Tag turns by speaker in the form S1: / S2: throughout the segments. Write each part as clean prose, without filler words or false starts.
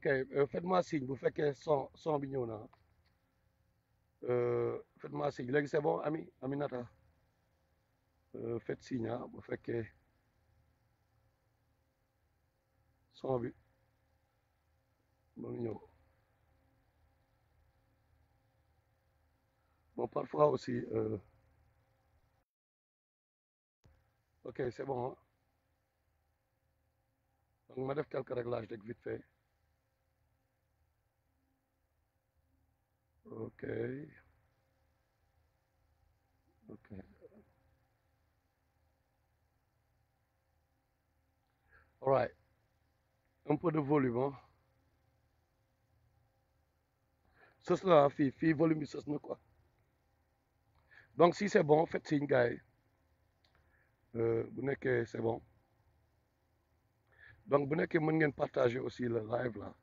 S1: ok faites-moi signe bu fekkee son bi ñëw na faites-moi signe léegi c'est bon Aminata faites signe bu fekkee son bi mu ngi ñëw bon parfois aussi ok c'est bon donc ma def quelques réglages rek vite fait ok ok all right un peu de volume hein sës na fii volume bi sës na quoi donc si c'est bon faites signe gars yi bu nekkee c'est bon donc bu nekkee mën ngeen partager aussi le live là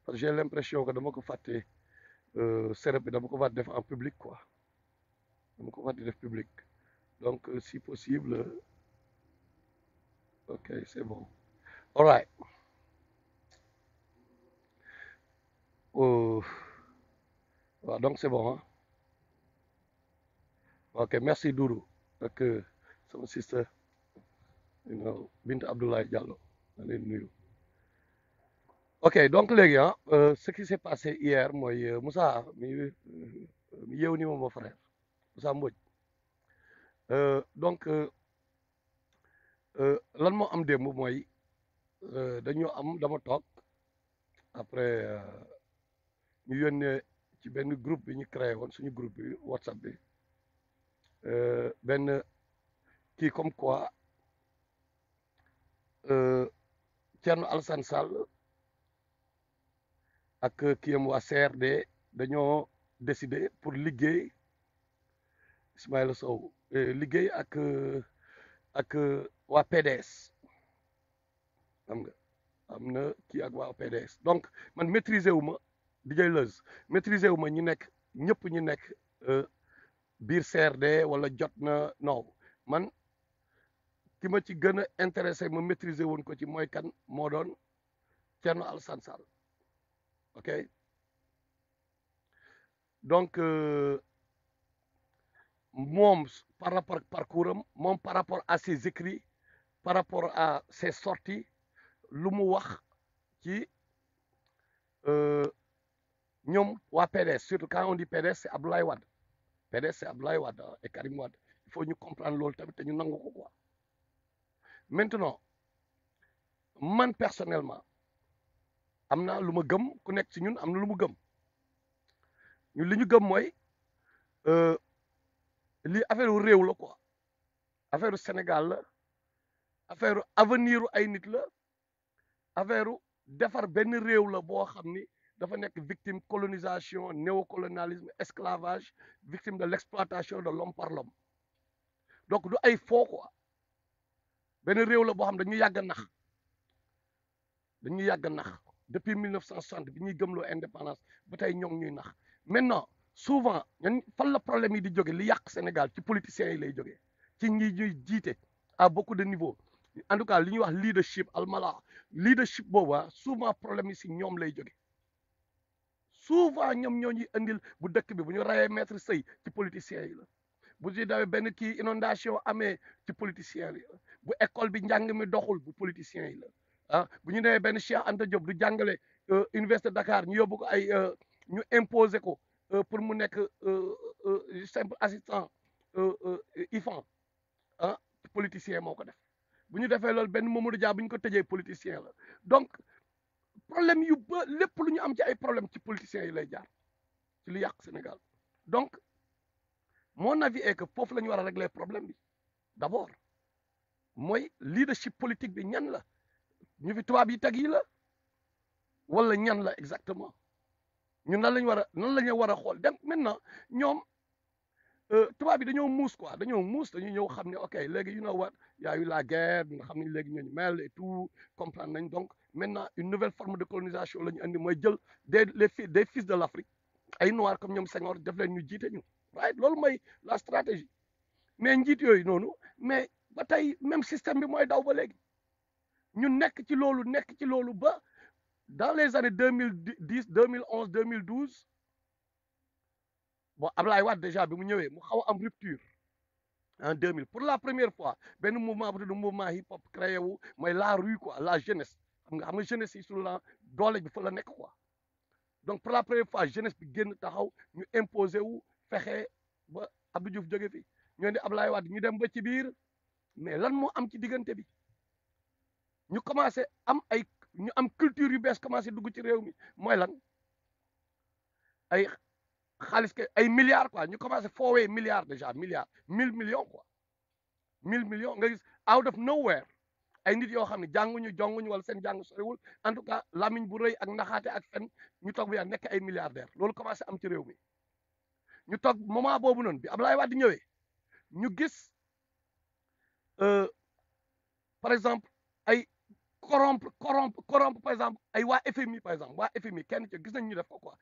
S1: parce que j'ai l'impression que dama ko fàtte setup bi dama ko fàtte def en public quoi dama ko fàtte def public donc si possible ok c'est bon all right waaw donc c'est bon hein ok merci Doudou ak sama sister Bint Abdoulaye Diallo na leen nuyu ok donc léegi ce qui s'est passé hier mooy Moussa mi yeewu ni moom mon frère Moussa Mbodj donc lan moo am démb mooy dama toog après ñu yónnee ci benn groupe bi ñu créé woon suñu groupe bi WhatsApp bi benn kii comme quoi Thierno Alassane Sall ak kii am waa CRD dañoo décider pour liggéey Ismaïla Sow liggéey ak waa PDS xam nga am na kii ak waa PDS donc man maîtriser wu ma DJ Leuz maîtriser wu ma ñi nekk ñëpp ñi nekk biir CRD wala jot na non man ki ma ci gën a intéressé ma maîtriser woon ko ci mooy kan moo doon Thierno Alassane Sall ok donc moom par rapport ak parcours am moom par rapport à ses écrits par rapport à ses sorties lu mu wax ci ñoom waa PDS surtout quand on dit PDS c'est Abdoulaye Wade PDS c'est Abdoulaye Wade et Karim Wade il faut ñu comprendre loolu tamit te ñu nangu ko quoi maintenant man personnellement am na lu ma gëm ku nekk ci ñun am na lu mu gëm ñun li ñu gëm mooy lii affaire réew la quoi affaire Sénégal la affaire avenir ay nit la affaire defar benn réew la boo xam ni dafa nekk victime colonisation néocolonialisme esclavage victime de l'exploitation de l'homme par l'homme donc du ay faux quoi benn réew la boo xam dañu yàgg nax depuis 1960 bi ñuy gëmloo indépendance ba tey ñoom ñuy nax maintenant souvent ñun fan la problème yi di jóge li yàq Sénégal ci politiciens yi lay jógee ci ñi ñuy jiite à beaucoup de niveaux en tout cas li ñuy wax leadership almala leadership boobu souvent problème yi si ñoom lay jóge souvent ñoom ñoo ñuy indil bu dëkk bi bu ñu rayee maître sëy ci politiciens yi la bu ñu dawee benn kii inondation amee ci politiciens yi la bu école bi njàng mi doxul bu politiciens yi la bu ñu demee benn Cheikh Anta Diop du jàngale université Dakar ñu yóbbu ko ay ñu imposer ko pour mu nekk simple assistant IFAN politicien moo ko def bu ñu defee loolu benn Mamadou Dia bu ñu ko tëjee politicien la donc problème yu ba lépp lu ñu am ci ay problème ci politiciens yi lay jaar ci lu yàq Sénégal donc mon avis est que foofu la ñu war a régler problème bi d'abord mooy leadership politique bi ñan la ñu fi tubaab yi teg yi la wala ñan la exactement ñun nan lañu war a xool donc maintenant ñoom tubaab yi dañoo muus quoi dañoo ñëw xam ne ok léegi you know what y a eu la guerre nga xam ne léegi ñooñu mel et tout comprendre nañ donc maintenant une nouvelle forme de colonisation la ñu andi mooy jël des fils de l'Afrique ay noirs comme ñoom Senghor def leen ñu jiite ñu right loolu mooy la stratégie mais njiit yooyu noonu mais ba tey même système bi mooy daw ba léegi ñu nekk ci loolu ba dans les années 2010 2011 2012 bon Ablaye Wade déjà bi mu ñëwee mu xaw a am rupture en 2000 pour la première fois benn mouvement bu tudd mouvement hip hop créé wu mooy la rue quoi la jeunesse xam nga jeunesse yi sur la doole bi fa la nekk quoi donc pour la première fois jeunesse bi génn taxaw ñu imposé wu fexe ba Abdou Diouf jóge fi ñoo di Ablaye Wade ñu dem ba ci biir mais lan moo am ci diggante bi ñu commencé am ay ñu am culture yu bees commencé dugg ci réew mi mooy lan ay xaalis ke ay milliards quoi ñu commencé foowee milliards déjà milliards 1000 millions quoi 1000 millions nga gis out of nowhere ay nit yoo xam ne jànguñu jonguñu wala seen jàng soriwul en tout cas lamiñ bu rëy ak naxaate ak fen ñu toog bu yaa nekk ay milliardaires loolu commencé am ci réew mi ñu toog moment boobu noonu bi Abdoulaye Wade ñëwee ñu gis par exemple ay corrompre par exemple ay waa FMI par exemple waa FMI kenn ci gis nañ ñu def ko quoi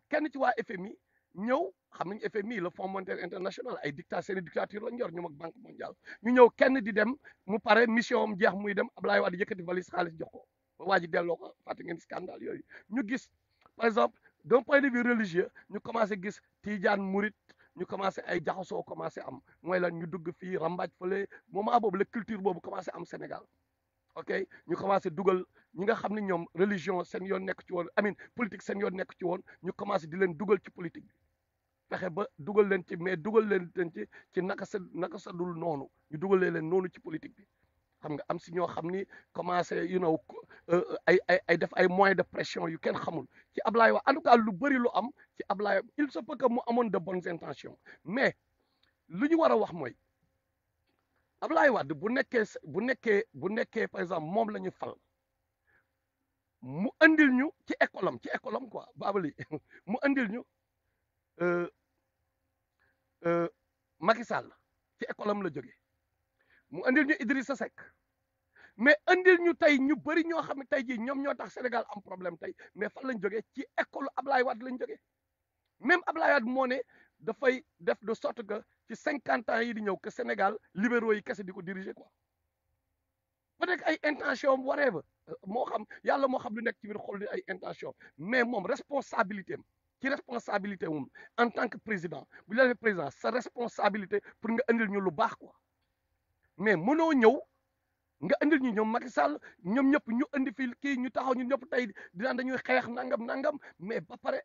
S1: kenn ci waa FMI ñëw xam nañ FMI le Fonds monétaire international ay seeni dictature lañ yor ñoom ak banque mondiale ñu ñëw kenn di dem mu pare mission am jeex muy dem Abdoulaye Wade yëkkati valise xaalis jox ko ba waa ji delloo ko fàtte ngeen scandale yooyu ñu gis par exemple d'un point de vue religieux ñu commencé gis Tidiane Mouride ñu commencé ay jaxasoo commencé am mooy lan ñu dugg fii rambaaj fële moment boobu la culture boobu commencé am Sénégal ok ñu commencé dugal ñi nga xam ne ñoom religion seen yoon nekk ci woon amin politique seen yoon nekk ci woon ñu commencé di leen dugal ci politique bi fexe ba dugal leen ci mais dugal leen ci naka sa dul noonu ñu dugalee leen noonu ci politique bi xam nga am si ñoo xam ni commencé ay def ay moyens de pression yu kenn xamul ci Ablaye Wade en tout cas lu bëri lu am ci Ablaye il se peut que mu amoon de bonnes intentions mais lu ñu war a wax mooy Ablaye Wade bu nekkee par exemple moom la ñu fal mu andil ñu ci école am quoi Babali mu andil ñu Macky Sall ci école am la jógee mu andil ñu Idrissa Seck mais andil ñu tey ñu bëri ñoo xam ne tey jii ñoom ñoo tax Sénégal am problème tey mais fan lañ jógee ci école Ablaye Wade lañ jógee même Ablaye Wade moo ne dafay def de sorte que ci 50 ans yi di ñëw que Sénégal libéraux yi kese di ko diriger quoi peut-être ay intention whatever moo xam yàlla moo xam lu nekk ci biir xol di ay intention mais moom responsabilité am ci responsabilité moom en tant que président bu ñu la président sa responsabilité pour nga andil ñu lu baax quoi mais mënoo ñëw nga andil ñu ñoom Macky Sall ñoom ñëpp ñu andi fii kii ñu taxaw ñu ñëpp tey dinaan dañuy xeex nangam mais ba pare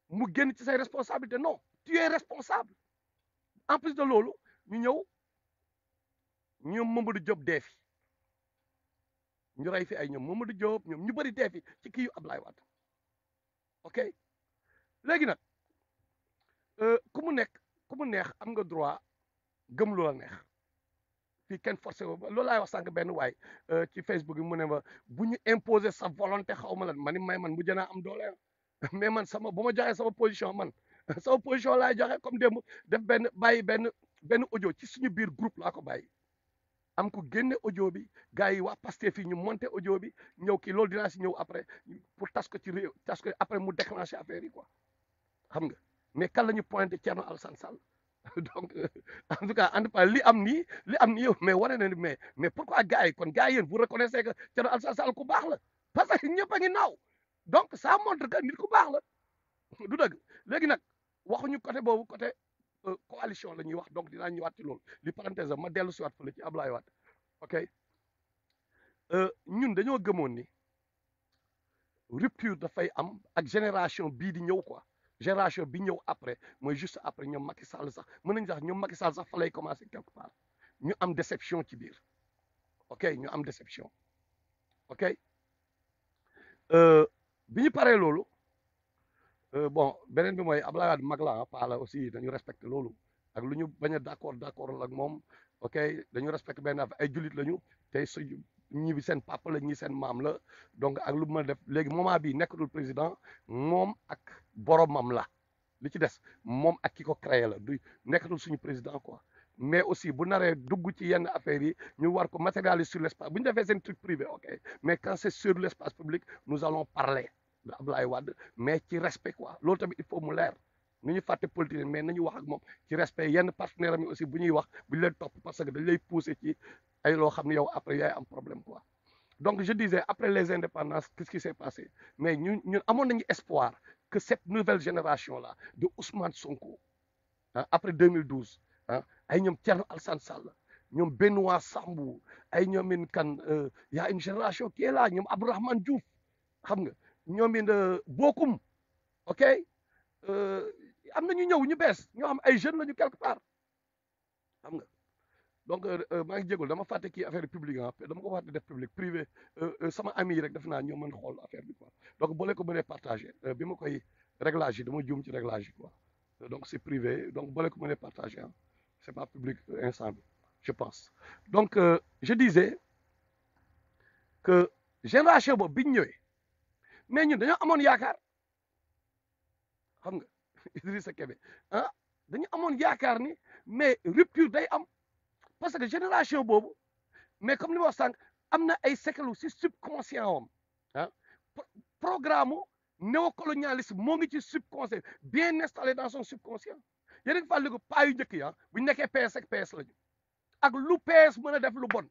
S1: mu génn ci say responsabilité non tu es responsable en plus de loolu ñu ñëw ñoom Mamadou Diop dee fi ñu rey fi ay ñoom Mamadou Diop ñoom ñu bëri dee fi ci kii yu Ablaye Wade ok léegi nag ku mu neex am nga droit gëm lu la neex fii kenn forcé wu loolu laay wax sànq benn waay ci Facebook bi mu ne ma bu ñu imposer sa volonté xaw ma lan ma ni man mu jënaa am doole mais man bu ma joxee sama position man sama position laay joxe comme démb def bàyyi benn audio ci suñu biir groupe laa ko bàyyi am ko génne audio bi gars yi waa Pastef fii ñu monté audio bi ñëw kii loolu dinaa si ñëw après pour tas ko après mu déclenché affaire yi quoi xam nga mais kan la ñu pointé Thierno Alassane Sall donc en tout cas li am nii yow mais wane na ni mais pourquoi gars yi yéen vous reconnaissez que Thierno Alassane Sall ku baax la parce que ñëpp a ngi naaw donc ça montre que nit ku baax la du dëgg léegi nag waxuñu côté boobu côté coalition la ñuy wax donc dinaa ñëwaat ci loolu li parenthèse ma dellu si waat fële ci Ablaye Wade ok ñun dañoo gëmoon ni rupture dafay am ak génération bii di ñëw quoi génération bi ñëw après mooy juste après ñoom Macky Sall sax mën nañu sax ñoom Macky Sall sax fa lay commencer quelque part ñu am déception ci biir ok ñu am déception ok bi ñu paree loolu bon beneen bi mooy Abdoulaye Wade mag la pas la aussi dañu respecté loolu ak lu ñu bañ a d'accord ak moom ok dañu respecté benn affaire ay jullit lañu tey su ñii bi seen papa la ñii seen maam la donc ak lu ma def léegi moment bii nekkatul président moom ak boromam la li ci des moom ak ki ko créé la du nekkatul suñu président quoi mais aussi bu naree dugg ci yenn affaires yi ñu war ko matérialiser sur l'espace bu ñu defee seen truc privé ok mais quand c'est sur l'espace public nous allons parler de Abdoulaye Wade mais ci respect quoi loolu tamit il faut mu leer ni ñu fàtte politique mais nañu wax ak moom ci respect yenn partenaire am yi aussi bu ñuy wax bu ñu leen topp parce que dañ lay pousser ci ay loo xam ne yow après yaay am problème quoi Donc je disais, après les indépendances, qu'est-ce qui s'est passé? Mais nous avons un espoir que cette nouvelle génération-là, de Ousmane Sonko, hein, après 2012, hein, ay ñoom Thierno Alassane Sall, ñoom Benoît Sambou, ay ñoomin kan, y a une génération qui est là, ñoom Abdourahmane Diouf, xam nga, ñoomin Bokum, ok? Am na ñu ñëw ñu bees, ñoo xam ay jeunes lañu quelque part, xam nga. Donc maa ngi jégalu dama fàtte kii affaire publique ah dama ko fàtte def public privé sama ami yi rek def naa ñoo mën xool affaire bi quoi donc boo leen ko mënee partagé bi ma koy réglage yi dama juum ci réglage yi quoi donc c'est privé donc boo leen ko mënee partagé ah c'est pas public instant bi je pense. Donc je disais que génération boobu bi ñu ñëwee mais ñun dañoo amoon yaakaar xam nga Idrissa Kébé ah dañu amoon yaakaar ni mais rupture day am. Parce que génération boobu mais comme li ma wax sànq am na ay séquelles si subconscient am ah programme néocolonialisme moo ngi ci subconscient bien installé dans son subconscient yéen a ngi fàttaliku paa yu njëkk yi bu ñu nekkee PS ak PS lañu ak lu PS mën a def lu bon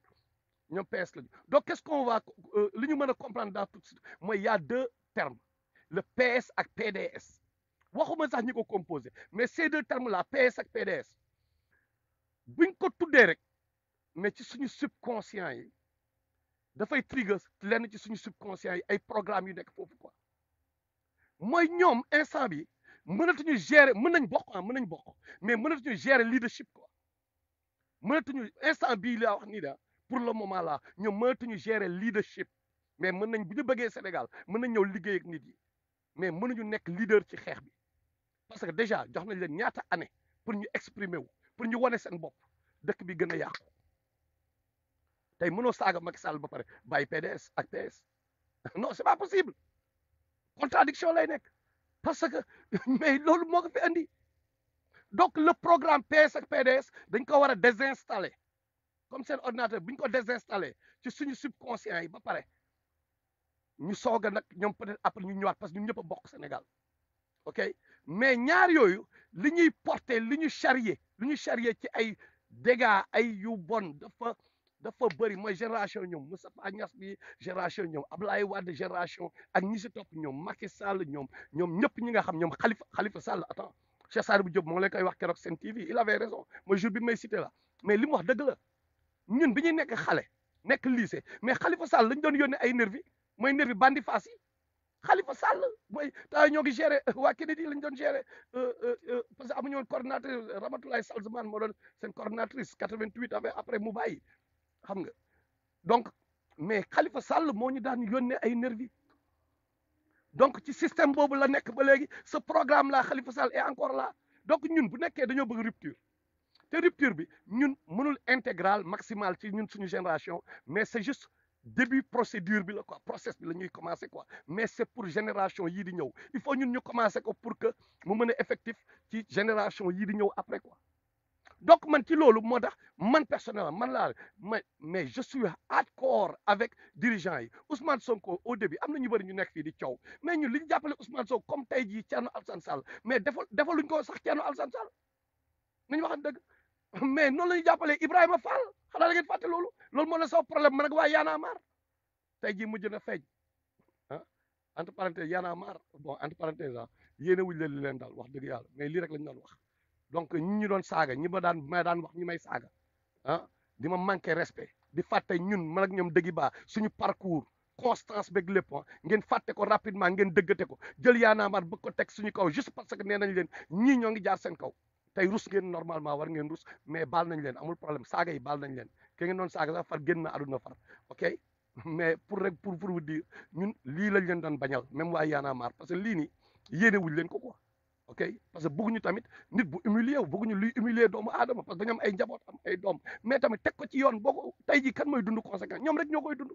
S1: ñoom PS lañu donc qu'est-ce qu'on va li ñu mën a comprendre dans tout suite mooy y a deux termes le PS ak PDS waxuma sax ñi ko composé mais ces deux termes là PS ak PDS buñ ko tuddee rek mais ci suñu subconscient yi dafay trigger lenn ci suñu subconscient yi ay programme yu nekk foofu quoi mooy ñoom instant bi mënatuñu gérer mën nañ bokk mais mënatuñu gérer leadership quoi mënatuñu instant bii laa wax nii da pour le moment là ñoom mënatuñu gérer leadership mais mën nañ bu ñu bëggee Sénégal mën nañ ñëw liggéey ak nit yi mais mënuñu nekk leader ci xeex bi parce que déjà jox nañ leen ñaata année pour ñu exprimer wu pour ñu wane seen bopp dëkk bi gën a yàqu tey mënoo saaga Macky Sall ba pare bàyyi PDS ak PS non c'est pas possible contradiction lay nekk parce que mais loolu moo ko fi andi donc le programme PS ak PDS dañ ko war a désinstaller comme seen ordinateur bu ñu ko désinstaller ci suñu subconscient yi ba pare ñu soog a nag ñoom peut-être après ñu ñëwaat parce que ñun ñëpp a bokk Sénégal ok mais ñaar yooyu li ñuy porter li ñu charrier ci ay dégâts ay yu bon dafa bëri mooy génération ñoom Moustapha Niasse bi génération ñoom Ablaye Wade génération ak ñi si topp ñoom Macky Sall ñoom ñëpp ñi nga xam ñoom Khalifa Sall attends Cheikh Sadibou Diop moo lay koy wax keroog Sen TV il avait raison mooy jour bi may cité la mais li mu wax dëgg la ñun bi ñuy nekk xale nekk lycée mais Khalifa Sall lañ doon yónnee ay nervi mooy nervi bandi faas yi Khalifa Sall mooy taa ñoo ngi géré waa Kennedy lañ doon géré parce que amuñu woon coordinateur Ramatoulaye Salzman moo doon seen coordinatrice 88 après mu bàyyi xam nga donc mais Khalifa Sall moo ñu daan yónnee ay nervi donc ci système boobu la nekk ba léegi ce programme là Khalifa Sall est encore là donc ñun bu nekkee dañoo bëgg rupture te rupture bi ñun mënul intégral maximal ci ñun suñu génération mais c'est juste début procédure bi la quoi process bi la ñuy commencer quoi mais c'est pour génération yii di ñëw il faut ñun ñu commencer ko pour que mu mën a effectif ci génération yii di ñëw après quoi donc man ci loolu moo tax man personnellement man laa mais je suis hardcore avec dirigeants yi Ousmane Sonko au début am na ñu bëri ñu nekk fii di coow mais ñun li ñu jàppale Ousmane Sonko comme tey jii Thierno Alassane Sall mais defaluñ ko sax Thierno Alassane Sall nañu waxan dëgg mais noonu la ñu jàppalee Ibrahima Fall xanaa da ngeen fàtte loolu moo ne sama problème man ak waa Y'en a marre tey jii mujj na feeñ ah entre parenthèses Y'en a marre bon entre parenthèses yéene wuñ leen li leen daal wax dëgg yàlla mais lii rek lañ doon wax donc ñi ñu doon saaga ñi ma daan wax ñi may saaga di ma manqué respect di fàtte ñun man ak ñoom dëggi baa suñu parcours constance beeg lépp ngeen fàtte ko rapidement ngeen dëggate ko jël Y'en a marre bëgg ko teg suñu kaw juste parce que nee nañ leen ñii ñoo ngi jaar seen kaw tey rus ngeen normalement war ngeen rus mais baal nañ leen amul problème saaga yi baal nañ leen ke ngeen doon saaga sax far génn na àdduna far ok mais pour vous dire ñun lii lañ leen doon bañal même waa Y'en a marre parce que lii nii yéene wuñ leen ko quoi ok parce que bëgguñu tamit nit bu humilier wu bëgguñu luy humilier doomu aadama parce que dañu am ay njaboot am ay doom mais tamit teg ko ci yoon boo ko tey jii kan mooy dund conséquence ñoom rek ñoo koy dund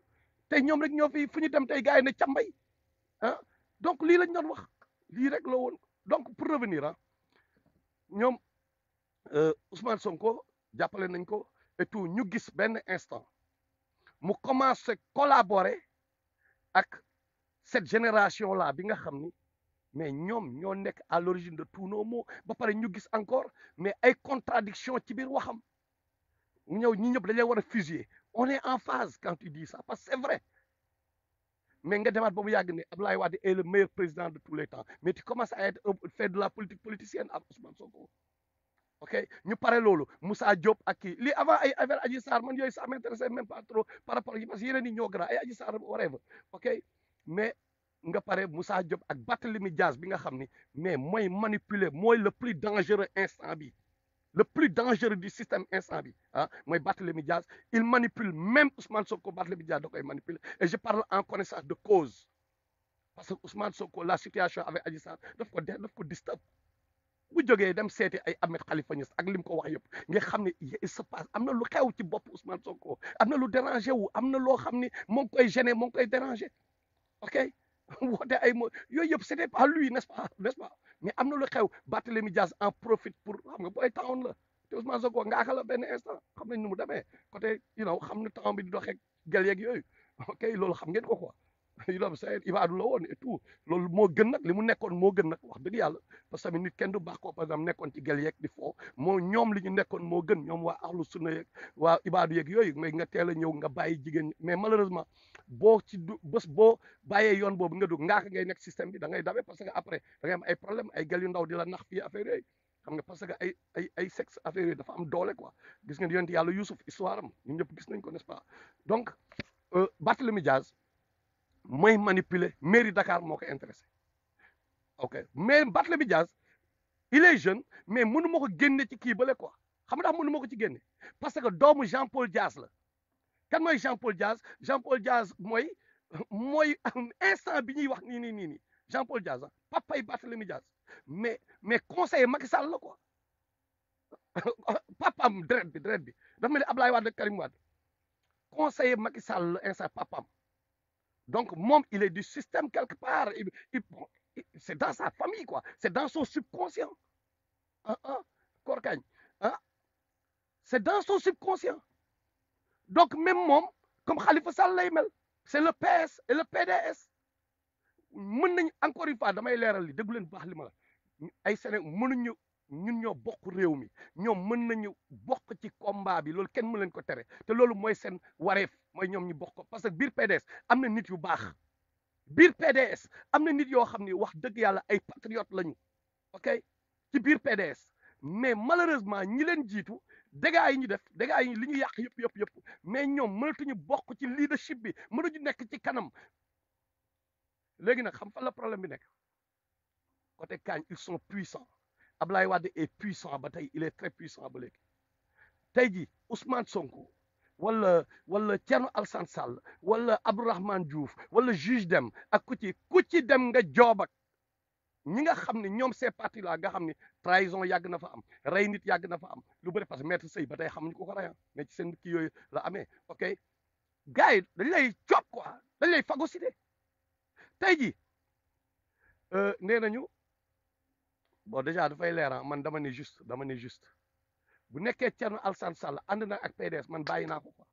S1: tey ñoom rek ñoo fi fu ñu dem tey gars yi ne càmbay donc lii lañ doon wax lii rek la woon donc pour revenir ñoom Ousmane Sonko jàppale nañ ko et tout ñu gis benn instant mu commencé collaborer ak cette génération là bi nga xam ni mais ñoom ñoo nekk à l'origine de tous nos maux ba pare ñu gis encore mais ay contradiction ci biir waxam ñëw ñi ñëpp dañuy war a fusiller on est en phase quand tu dis ça parce que c'est vrai mais nga demaat ba mu yàgg ne Abdoulaye Wade est le meilleur président de tous les temps mais tu commences à être faire de la politique politicienne ak Ousmane Sonko. ok ñu pare loolu Moussa Diop ak kii lii avant ay affaire Adji Sarr man yooyu ça m'intéressait même pas trop par rapport parce que yeneen yi ñoo grand ay Adji Sarr whatever ok mais nga pare Moussa Diop ak Barthélémy Dias bi nga xam ni mais mooy manipuler mooy le plus dangereux instant bi le plus dangereux du système instant bi ah mooy Barthélémy Dias il manipule même Ousmane Sonko Barthélémy Dias da koy manipuler et je parle en connaissance de cause parce que Ousmane Sonko la situation avec Adji Sarr daf ko disturb bu jógee dem seeti ay Ahmed Khalifa Niass ak lim ko wax yëpp nga xam ne il se passe am na lu xew ci bopp Ousmane Sonko am na lu dérangé wu am na loo xam ni moo ngi koy gêné moo ngi koy dérangé ok woote ay mo yooyu yëpp c'était pas lui n'est-ce pas mais am na lu xew Barthélémy Dias en profite pour xam nga booy tawoon la te Ousmane Sonko nga akala benn instant xam nañ nu mu demee côté xam na temps bi di doxee gel yeeg yooyu ok loolu xam ngeen ko quoi c'est ibaadu la woon et tout loolu moo gën nag li mu nekkoon moo gën nag wax dëgg yàlla parce que nit kenn du baax ko par exemple nekkoon ci gel yeeg di foo moo ñoom li ñu nekkoon moo gën ñoom waa ahlu sunna yeeg waa ibaadu yeeg yooyu mais nga teel a ñëw nga bàyyi jigéen ñi mais malheureusement boo ci bés boo bàyyee yoon boobu nga dugg ngaaka ngay nekk système bi da ngay dabe parce que après da ngay am ay problème ay gel yu ndaw di la nax fii affaire yooyu xam nga parce que ay sexe affaire yooyu dafa am doole quoi gis ngeen yonent yàlla Youssouf histoire am ñun ñëpp gis nañ ko n'est-ce pas donc Barthélémy Dias mooy manipuler mairie Dakar moo ko intéressé ok mais Barthélémy Dias il est jeune mais mënu ma ko génne ci kii bale quoi xam nga mënu ma ko ci génne parce que doomu Jean-Paul Dias la kan mooy Jean-Paul Dias mooy instant bi ñuy wax nii Jean-Paul Dias papay Barthélémy Dias mais conseiller Macky Sall la quoi papam deret bi dafa mel ni Ablaye Wade Karim Wade conseiller Macky Sall la instant papam donc moom il est du système quelque part c'est dans sa famille quoi c'est dans son subconscient Korkañ c'est dans son subconscient donc même moom comme Khalifa Sall lay mel c'est le PS et le PDS mën nañ encore une fois damay leeral li déglu leen baax li ma la ay Sénégal mënuñu ñun ñoo bokk réew mi ñoom mën nañu bokk ci combat bi loolu kenn mën leen ko tere te loolu mooy seen wareef mooy ñoom ñu bokk ko parce que biir PDS am na nit yu baax biir PDS am na nit yoo xam ni wax dëgg yàlla ay patriotes lañu ok ci biir PDS mais malheureusement ñi leen jiitu dégâts yi ñu def dégâts yi li ñu yàq yëpp mais ñoom mënatuñu bokk ci leadership bi mënuñu nekk ci kanam léegi nag xam fan la problème bi nekk côté Kañ ils sont puissants Ablaye Wade est puissant ba tey il est très puissant ba léegi tey ji Ousmane Sonko wala Thierno Alassane Sall wala Abdourahmane Diouf wala juge dem ak ku ci dem nga joob ak ñi nga xam ne ñoom ces partis là nga xam ne trahison yàgg na fa am rey nit yàgg na fa am lu bëri parce que maître Sey ba tey xamuñu ko rey mais ci seen kii yooyu la amee ok gars yi dañ lay coob quoi dañ lay phagocyté tey ji nee nañu bon déjà dafay leer man dama ne juste bu nekkee Thierno Alassane Sall ànd na ak PDS man bàyyi naa ko quoi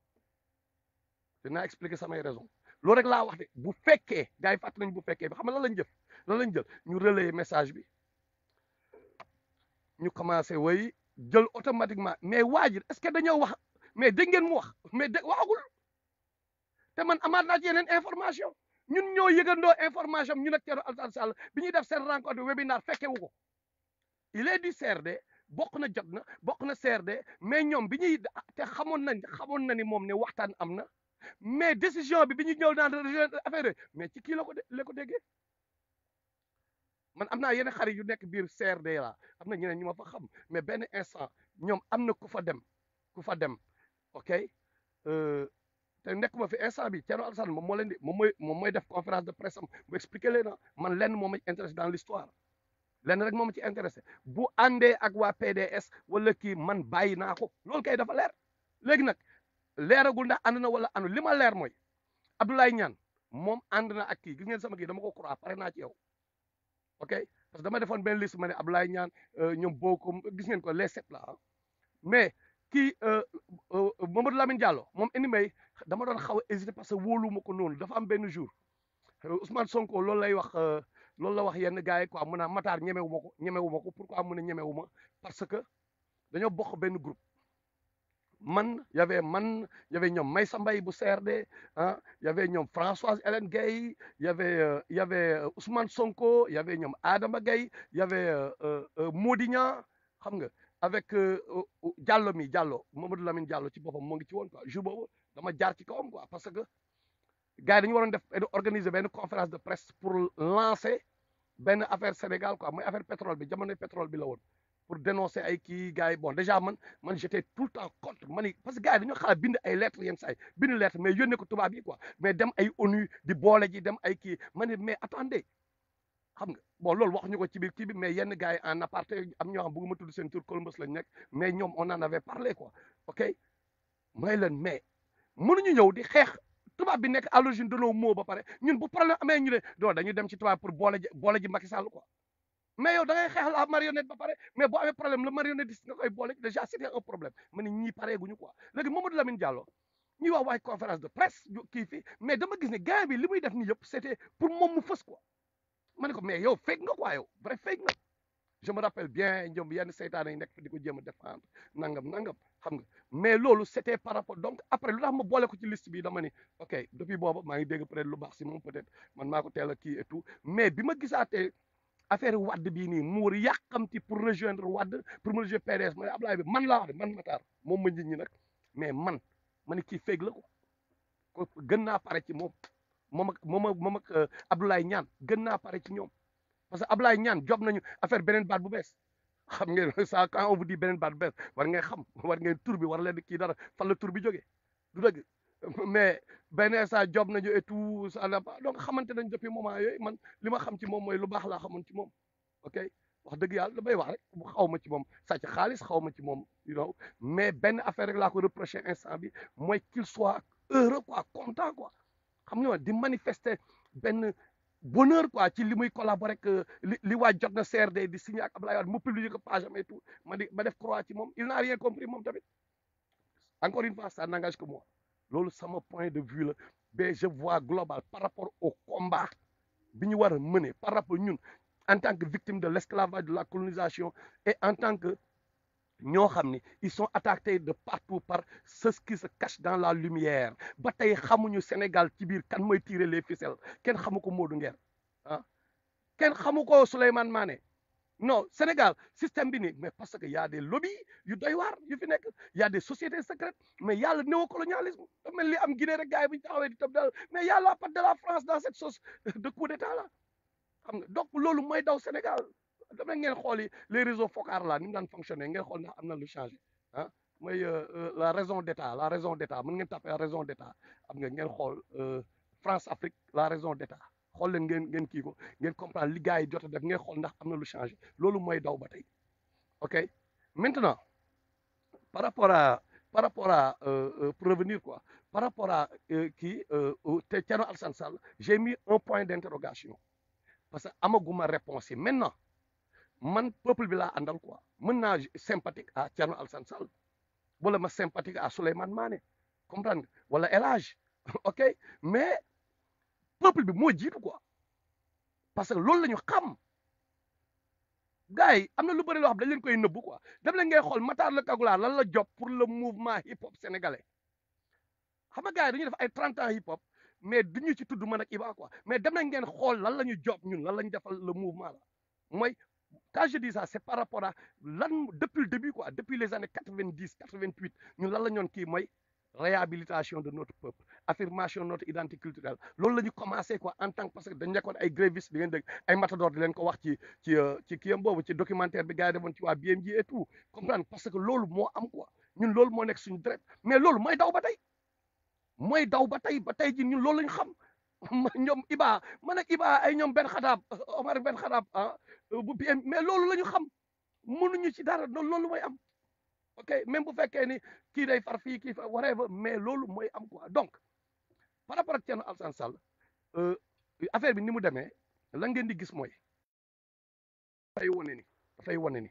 S1: dinaa expliquer samay raison loolu rek laa wax de bu fekkee gars yi fàttali nañ bu fekkee bi xam nga lan lañ jël ñu relayer message bi ñu commencé way jël automatiquement mais waa ji est-ce que dañoo wax mais dégg ngeen mu wax mais waxagul te man amaat naa ci yeneen information ñun ñoo yëgandoo information ñu nag Thierno Alassane Sall bi ñuy def seen rencontre webinaire fekke wu ko il est du CRD bokk na jot na bokk na CRD mais ñoom bi ñuy te xamoon na ni moom ne waxtaan am na mais décision bi ñu ñëw daan affaire mais ci kii la ko déggee man am naa yeneen xarit yu nekk biir CRD la am na ñeneen ñu ma fa xam mais benn instant ñoom am na ku fa dem ok te nekkuma fi instant bi Thierno Alassane moom moo leen di moom mooy def conférence de presse am bu expliquer leen man lenn moo ma intéressé dans l'histoire lenn rek moo ma ci intéressé bu àndee ak waa PDS wala kii man bàyyi naa ko loolu kay dafa leer léegi nag leeragul ndax ànd na wala àndul li ma leer mooy Abdoulaye Niane moom ànd na ak kii gis ngeen sama kii dama ko croire pare naa ci yow ok parce que dama defoon benn liste ma ne Abdoulaye Niane ñoom boo ko gis ngeen ko les 7 là mais kii Mamadou Lamine Diallo moom may dama doon xaw a hésité parce que wóolu ma ko noonu dafa am benn jour Ousmane Sonko loolu lay wax loolu la wax yenn gars yi quoi mu naan Matar ñemewu ma ko pourquoi mu ne ñemewu ma parce que dañoo bokk benn groupe y avait ñoom Maysa Mbaye bu CRD, ah, y avait ñoom Françoise Hélène Gueye, y avait Ousmane Sonko, y avait ñoom Adama Gueye, y avait Mody Niang, xam nga, avec Diallo Mamadou Lamine Diallo ci boppam moo ngi ci woon quoi. Jour boobu dama jaar ci kawam quoi, parce que gars yi dañu waroon organiser benn conférence de presse pour lancer benn affaire Sénégal quoi, mooy affaire pétrole bi, jamonoy pétrole bi la woon, pour dénoncer ay kii gars yi. Bon déjà man j'étais tout le temps contre parce que gars yi dañoo xalaat bind ay lettres yenn saa yi bind lettre mais yónnee ko tubaab yi quoi, mais dem ay ONU di boole ji dem ay kii mais attendez, xam nga, bon loolu waxuñu ko ci biir kii bi, mais yenn gars yi en aparté am ñoo xam bëgguma tudd seen tur Columbus lañ nekk, mais ñoom on en avait parlé quoi, ok. mooy leen mais mënuñu ñëw di xeex tubaab bi nekk à l'origine de nos maux ba pare ñun bu problème amee ñu ne non dañuy dem ci tubaab pour boole ji Macky Sall quoi. mais yow da ngay xeex la marionnette ba pare, mais boo amee problème la marionnette nga koy boole déjà c'était un problème. ma ne ñii pareeguñu quoi. léegi Mamadou Lamine Diallo ñuy wax waay conférence de presse kii fii, mais dama gis ne gars bi li muy def nii yëpp c'était pour moom mu fës quoi. ma ne ko mais yow fake nga quoi, yow vrai fake nga. je me rappelle bien ñoom yenn seytaane yi nekk di ko jéem a défendre nangam xam nga, mais loolu c'était par rapport. donc après lu tax ma boole ko ci liste bi dama ni ok depuis boobu maa ngi dégg peut-être lu baax si moom, peut-être man maa ko teel a kii et tout, mais bi ma gisaatee affaire Wade bii nii mu yàqamti pour rejoindre Wade, pour me rejoindre PDS, ma ne Ablaye bi man laa wax de man Matar moom ma nit ñi nag, mais ma ne kii féeg la ko gën naa pare ci moom ak Abdoulaye Niane gën naa pare ci ñoom. parce que Ablaye Niane job nañu affaire beneen baat bu bees, xam ngeen ça quand on vous dit beneen baat bu bees war ngeen xam, war ngeen tur bi war leen kii dara fan la tur bi jógee du dëgg, mais beneen saa job nañu et tout ça n'a pas, donc xamante nañ depuis moment yooyu. man li ma xam ci moom mooy lu baax laa xamoon ci moom, ok. wax dëgg yàlla damay wax rek xaw ma ci moom sàcc xaalis, xaw ma ci moom mais benn affaire rek laa ko reproché instant bi mooy qu'il soit heureux quoi, content quoi, xam nga di manifester benn bonheur quoi ci li muy collaborer que li waa jot na CRD di signé ak Abdoulaye Wade mu publier ko page am et tout, ma def croix ci moom. il n'a rien compris moom tamit, encore une fois ça n'engage que moi. loolu sama point de vue la, mais je vois global par rapport au combat bi ñu war a mener par rapport ñun en tant que victime de l'esclavage, de la colonisation, et en tant que ñoo xam ni ils sont attaqués de partout par ceux qui se cachent dans la lumière. ba tey xamuñu Sénégal ci biir kan mooy tirer les ficelles, kenn xamu ko Modou Nguer ah, kenn xamu ko Souleymane Mané. non Sénégal système bi nii, mais parce que y a des lobbies yu doy waar yu fi nekk, y a des sociétés secrètes, mais y a le néocolonialisme. da mel li am Guinée rek gars yi bu ñu taxawee di tab daal, mais y a la patte de la France dans cette sauce de coup d'état là, xam nga. donc loolu mooy daw Sénégal. dama ngeen xooli les réseaux Fokk là ni mu daan fonctionner, ngeen xool ndax am na lu changé ah. mooy la raison d'état mën ngeen tapé la raison d'état, am nga ngeen xool France Afrique la raison d'état, xool leen ngeen kii ko ngeen comprendre li gars yi jot a def, ngeen xool ndax am na lu changé. loolu mooy daw ba tey, ok. maintenant par rapport à pour revenir quoi, par rapport à kii te Thierno Alassane Sall, j'ai mis un point d'interrogation parce que amaguma réponse yi. maintenant man peuple bi laa àndal quoi, mën naa sympathique à Thierno Alassane Sall, wala ma sympathique à Souleymane Mané, comprendre nga, wala El Hadj ok, mais peuple bi moo jiitu quoi, parce que loolu la ñu xam. gars yi am na lu bëri loo xam dañ leen koy nëbbu quoi. dem leen ngay xool Makhtar le Kagoulard lan la job pour le mouvement hip hop sénégalais. xam nga gars yi dañuy def ay 30 ans hip hop, mais duñu ci tudd man ak Iba quoi, mais dem leen ngeen xool lan la ñu job ñun, lan la ñu defal le mouvement la. mooy quand je dis ça c'est par rapport à lan depuis le début quoi, depuis les années 90 88 ñun lan la ñoon kii mooy réhabilitation de notre peuple, affirmation de notre identité culturelle. loolu la ñu commencé quoi en tant que, parce que dañ nekkoon ay grévistes di ngeen dégg ay matador di leen ko wax ci kiyam boobu, ci documentaire bi gars yi defoon ci waa BMG et tout, comprendre, parce que loolu moo am quoi, ñun loolu moo nekk suñu deret. mais loolu mooy daw ba tey, ba tey ji ñun loolu lañu xam. ñoom Iba man ak Iba ay ñoom benn xadaab Omar benn xadaab ah bu BM, mais loolu la ñu xam, mënuñu ci dara. loolu mooy am, ok. même bu fekkee ni kii day far fii kii fa whatever, mais loolu mooy am quoi. donc par rapport ak Thierno Alassane Sall affaire bi ni mu demee, la ngeen di gis mooy dafay wane ni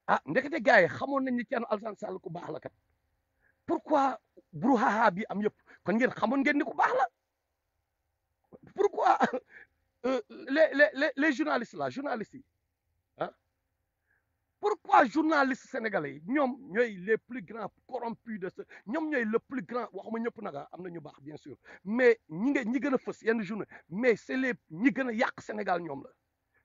S1: ah ndekete gars yi xamoon nañ ni Thierno Alassane Sall ku baax la kat. pourquoi brouhaha bi am yëpp, kon ngeen xamoon ngeen ni ku baax la. pourquoi les journalistes là, journalistes yi ah pourquoi journalistes sénégalais yi ñoom ñooy les plus grands corrompus de ce ñoom ñooy le plus grand waxuma ñëpp nag am na ñu baax bien sûr mais ñi gën a fës yenn journée mais c'est les ñi gën a yàq Sénégal ñoom la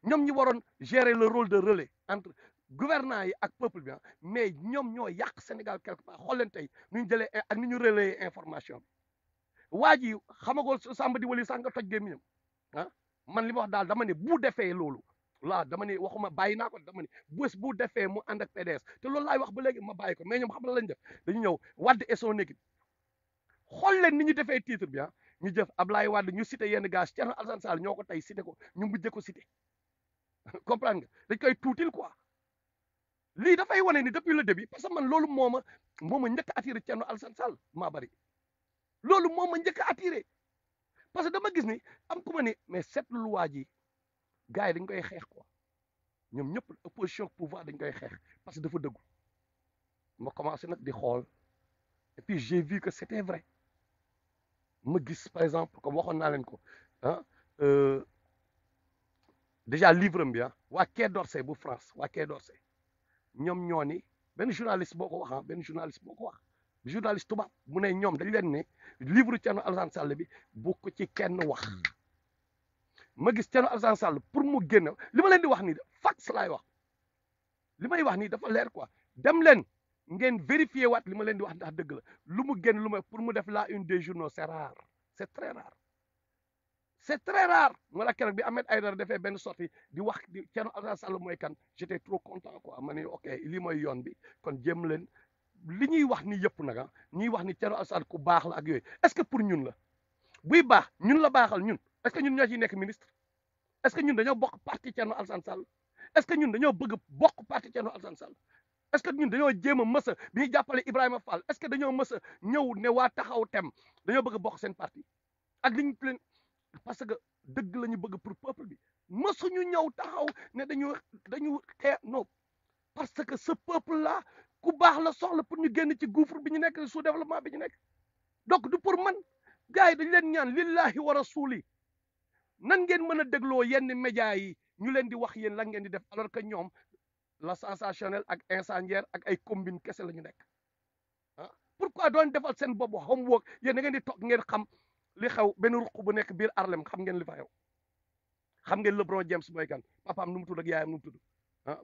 S1: ñoom ñi waroon gérer le rôle de relais entre gouvernants yi ak peuple bi mais ñoom ñoo yàq Sénégal quelque part xool leen tey nu ñu jëlee ak ni ñu relayer information bi waa ji xamagoo Samba di wali sax nga toj gémmiñam ah man li ma wax daal dama ne bu defee loolu laa dama ne waxuma bàyyi naa ko dama ne bés bu defee mu ànd ak PDS te loolu laay wax ba léegi ma bàyyi ko mais ñoom xam la lañ def dañu ñëw Wade et son équipe xool leen ni ñu defee titre bi ñu jëf Ablaye Wade ñu cité yenn gars Thierno Alassane Sall ñoo ko tey cité ko ñu mujjee ko cité comprendre nga dañ koy tuutil quoi lii dafay wane ni depuis le début parce que man loolu moo ma njëkk a attiré Thierno Alassane Sall maa bari loolu moo ma njëkk a attiré parce que dama gis ni am ku ma ne mais cette loi ji gars yi dañ koy xeex quoi ñoom ñëpp opposition pouvoir dañ koy xeex parce que dafa dëggu ma commencé nag di xool et puis j'ai vu que c'était vrai ma gis par exemple comme waxoon naa leen ko déjà livre bi waa Quai d'Orsay bu France waa Quai d'Orsay ñoom ñoo ni benn journaliste boo ko wax benn journaliste boo ko wax journaliste tubaab mu ne ñoom dañ leen ne livre Thierno Alassane Sall bi bu ko ci kenn wax ma gis Thierno Alassane Sall pour mu génn li ma leen di wax nii fax laay wax li may wax nii dafa leer quoi dem leen ngeen vérifier waat li ma leen di wax ndax dëgg la lu mu génn lu may pour mu def la une des journaux c'est rare c'est très rare c'est très rare moo la keroog bi Ahmed Aïdara defee benn sortie di wax di Thierno Alassane Sall mooy kan j'étais trop content quoi ma ne ok lii mooy yoon bi kon jéem leen li ñuy wax ni yëpp nag ñuy wax ni Thierno Alassane ku baax la ak yooyu est-ce que pour ñun la buy baax ñun la baaxal ñun est-ce que ñun ñoo ciy nekk ministre est-ce que ñun dañoo bokk parti Thierno Alassane Sall est-ce que ñun dañoo bëgg bokk parti Thierno Alassane Sall est-ce que ñun dañoo jéem a mës a bi ñuy jàppale Ibrahima Fall est-ce que dañoo mës a ñëw ne waa taxaw tem dañoo bëgg bokk seen parti ak li ñu leen parce que dëgg la ñu bëgg pour peuple bi mësuñu ñëw taxaw ne dañu xeex non parce que ce peuple là ku baax la soxla pour ñu génn ci gouffre bi ñu nekk sous développement bi ñu nekk donc du pour man gars yi dañ leen ñaan lillahi wa rasuli nan ngeen mën a dégloo yenn médias yi ñu leen di wax yéen lan ngeen di def alors que ñoom la sensationnel ak incendiaire ak ay combine kese la ñu nekk pourquoi doon defal seen bopp homework yéen da ngeen di toog ngeen xam li xew benn ruq bu nekk biir Harlem xam ngeen li fa xew xam ngeen LeBron James mooy kan papaam nu mu tudd ak yaayam nu mu tudd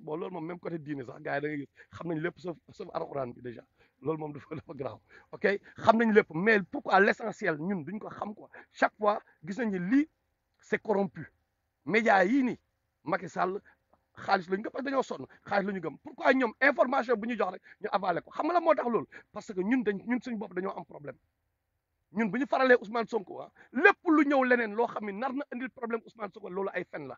S1: bon loolu moom même côté diine sax gars yi da ngay gis xam nañ lépp sauf alxuraan bi déjà loolu moom dafa grave ok xam nañ lépp mais pourquoi l'essentiel ñun duñ ko xam quoi chaque fois gis nañ ni lii c'est corrompu médias yii nii Macky Sall xaalis la ñu gëm parce que dañoo sonn xaalis la ñu gëm pourquoi ñoom information bu ñu jox rek ñu avalé ko xam nga la moo tax loolu parce que ñun suñu bopp dañoo am problème ñun bu ñu faralee Ousmane Sonko lépp lu ñëw leneen loo xam ne nar na indil problème Ousmane Sonko loolu ay fen la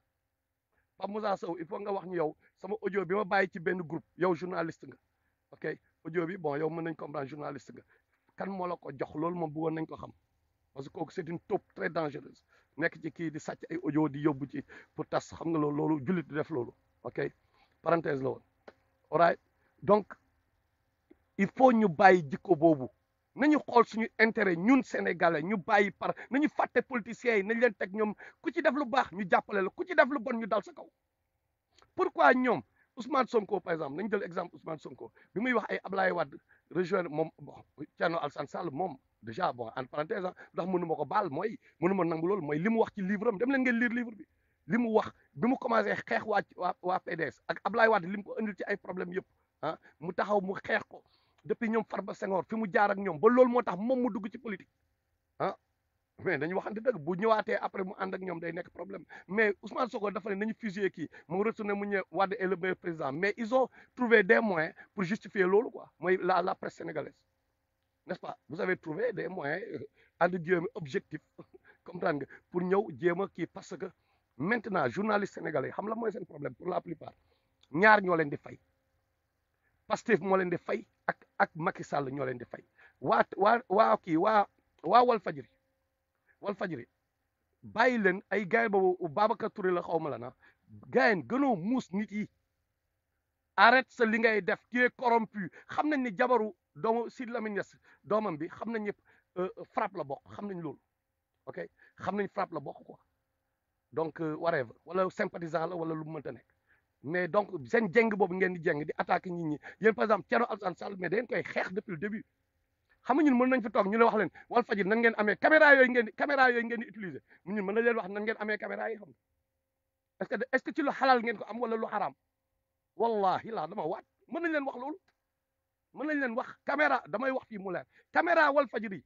S1: Pape Moussa Sow il faut nga wax ñu yow sama audio bi ma bàyyi ci benn groupe yow journaliste nga ok audio bi bon yow mën nañ comprendre journaliste nga kan moo la ko jox loolu moom bëggoon nañ ko xam parce que kooku c'est une taupe très dangereuse nekk ci kii di sàcc ay audio di yóbbu ci pour tas xam nga loolu jullit di def loolu ok parenthèse la woon alright donc il faut ñu bàyyi jikko boobu nañu xool suñu intérêt ñun sénégalais ñu bàyyi par nañu fàtte politiciens yi nañ leen teg ñoom ku ci def lu baax ñu jàppale la ku ci def lu bon ñu dal sa kaw pourquoi ñoom Ousmane Sonko par exemple nañu jël exemple Ousmane Sonko bi muy wax ay Ablaye Wade rejoindre moom bon Thierno Alassane Sall moom déjà bon en parenthèse ndax mënu ma ko baal mooy mënu ma nangu loolu mooy li mu wax ci livre am dem leen ngeen lire livre bi li mu wax bi mu commencé xeex waa PDS ak Ablaye Wade li mu ko indil ci ay problème yëpp mu taxaw mu xeex ko depuis ñoom Farba Senghor fi mu jaar ak ñoom ba loolu moo tax moom mu dugg ci politique mais dañu waxante dëgg bu ñëwaatee après mu ànd ak ñoom day nekk problème mais Ousmane Sonko dafa ne nañu fusiller kii mu retourné mu ñëw Wade est le meilleur président mais ils ont trouvé des moyens pour justifier loolu quoi mooy la presse sénégalaise n'est-ce pas vous avez trouvé des moyens entre guillemets objectifs comprendre nga pour ñëw jéem a kii parce que maintenant journaliste sénégalais xam la mooy seen problème pour la plupart ñaar ñoo leen di fay Pastef moo leen di fay ak Macky Sall ñoo leen di fay waa Walfadjri bàyyi leen ay gars boobu Babacar Touré la xaw ma la na gars yi gënoo muus nit yi arrête sa li ngay def tu es corrompu xam nañ ni jabaru doomu Sidy Lamine Niass doomam bi xam nañ ni frappe la bokk xam nañ loolu ok xam nañ frappe la bokk quoi donc whatever wala sympathisant la wala lu mu mënta nekk mais donc seen jeng boobu ngeen di jeng di attaquer nit ñi yéen par exemple Thierno Alassane Sall mais da ngeen koy xeex depuis le début xam nga ñun mën nañ fi toog ñu la wax leen Walfadjri nan ngeen amee caméra yooyu ngeen di utiliser ñun mën na leen wax nan ngeen amee caméra yi xam nga est-ce que ci lu xalal ngeen ko am wala lu xaraam wallahi laa dama waat mën nañ leen wax loolu mën nañ leen wax caméra damay wax fii mu leer caméra Walfadjri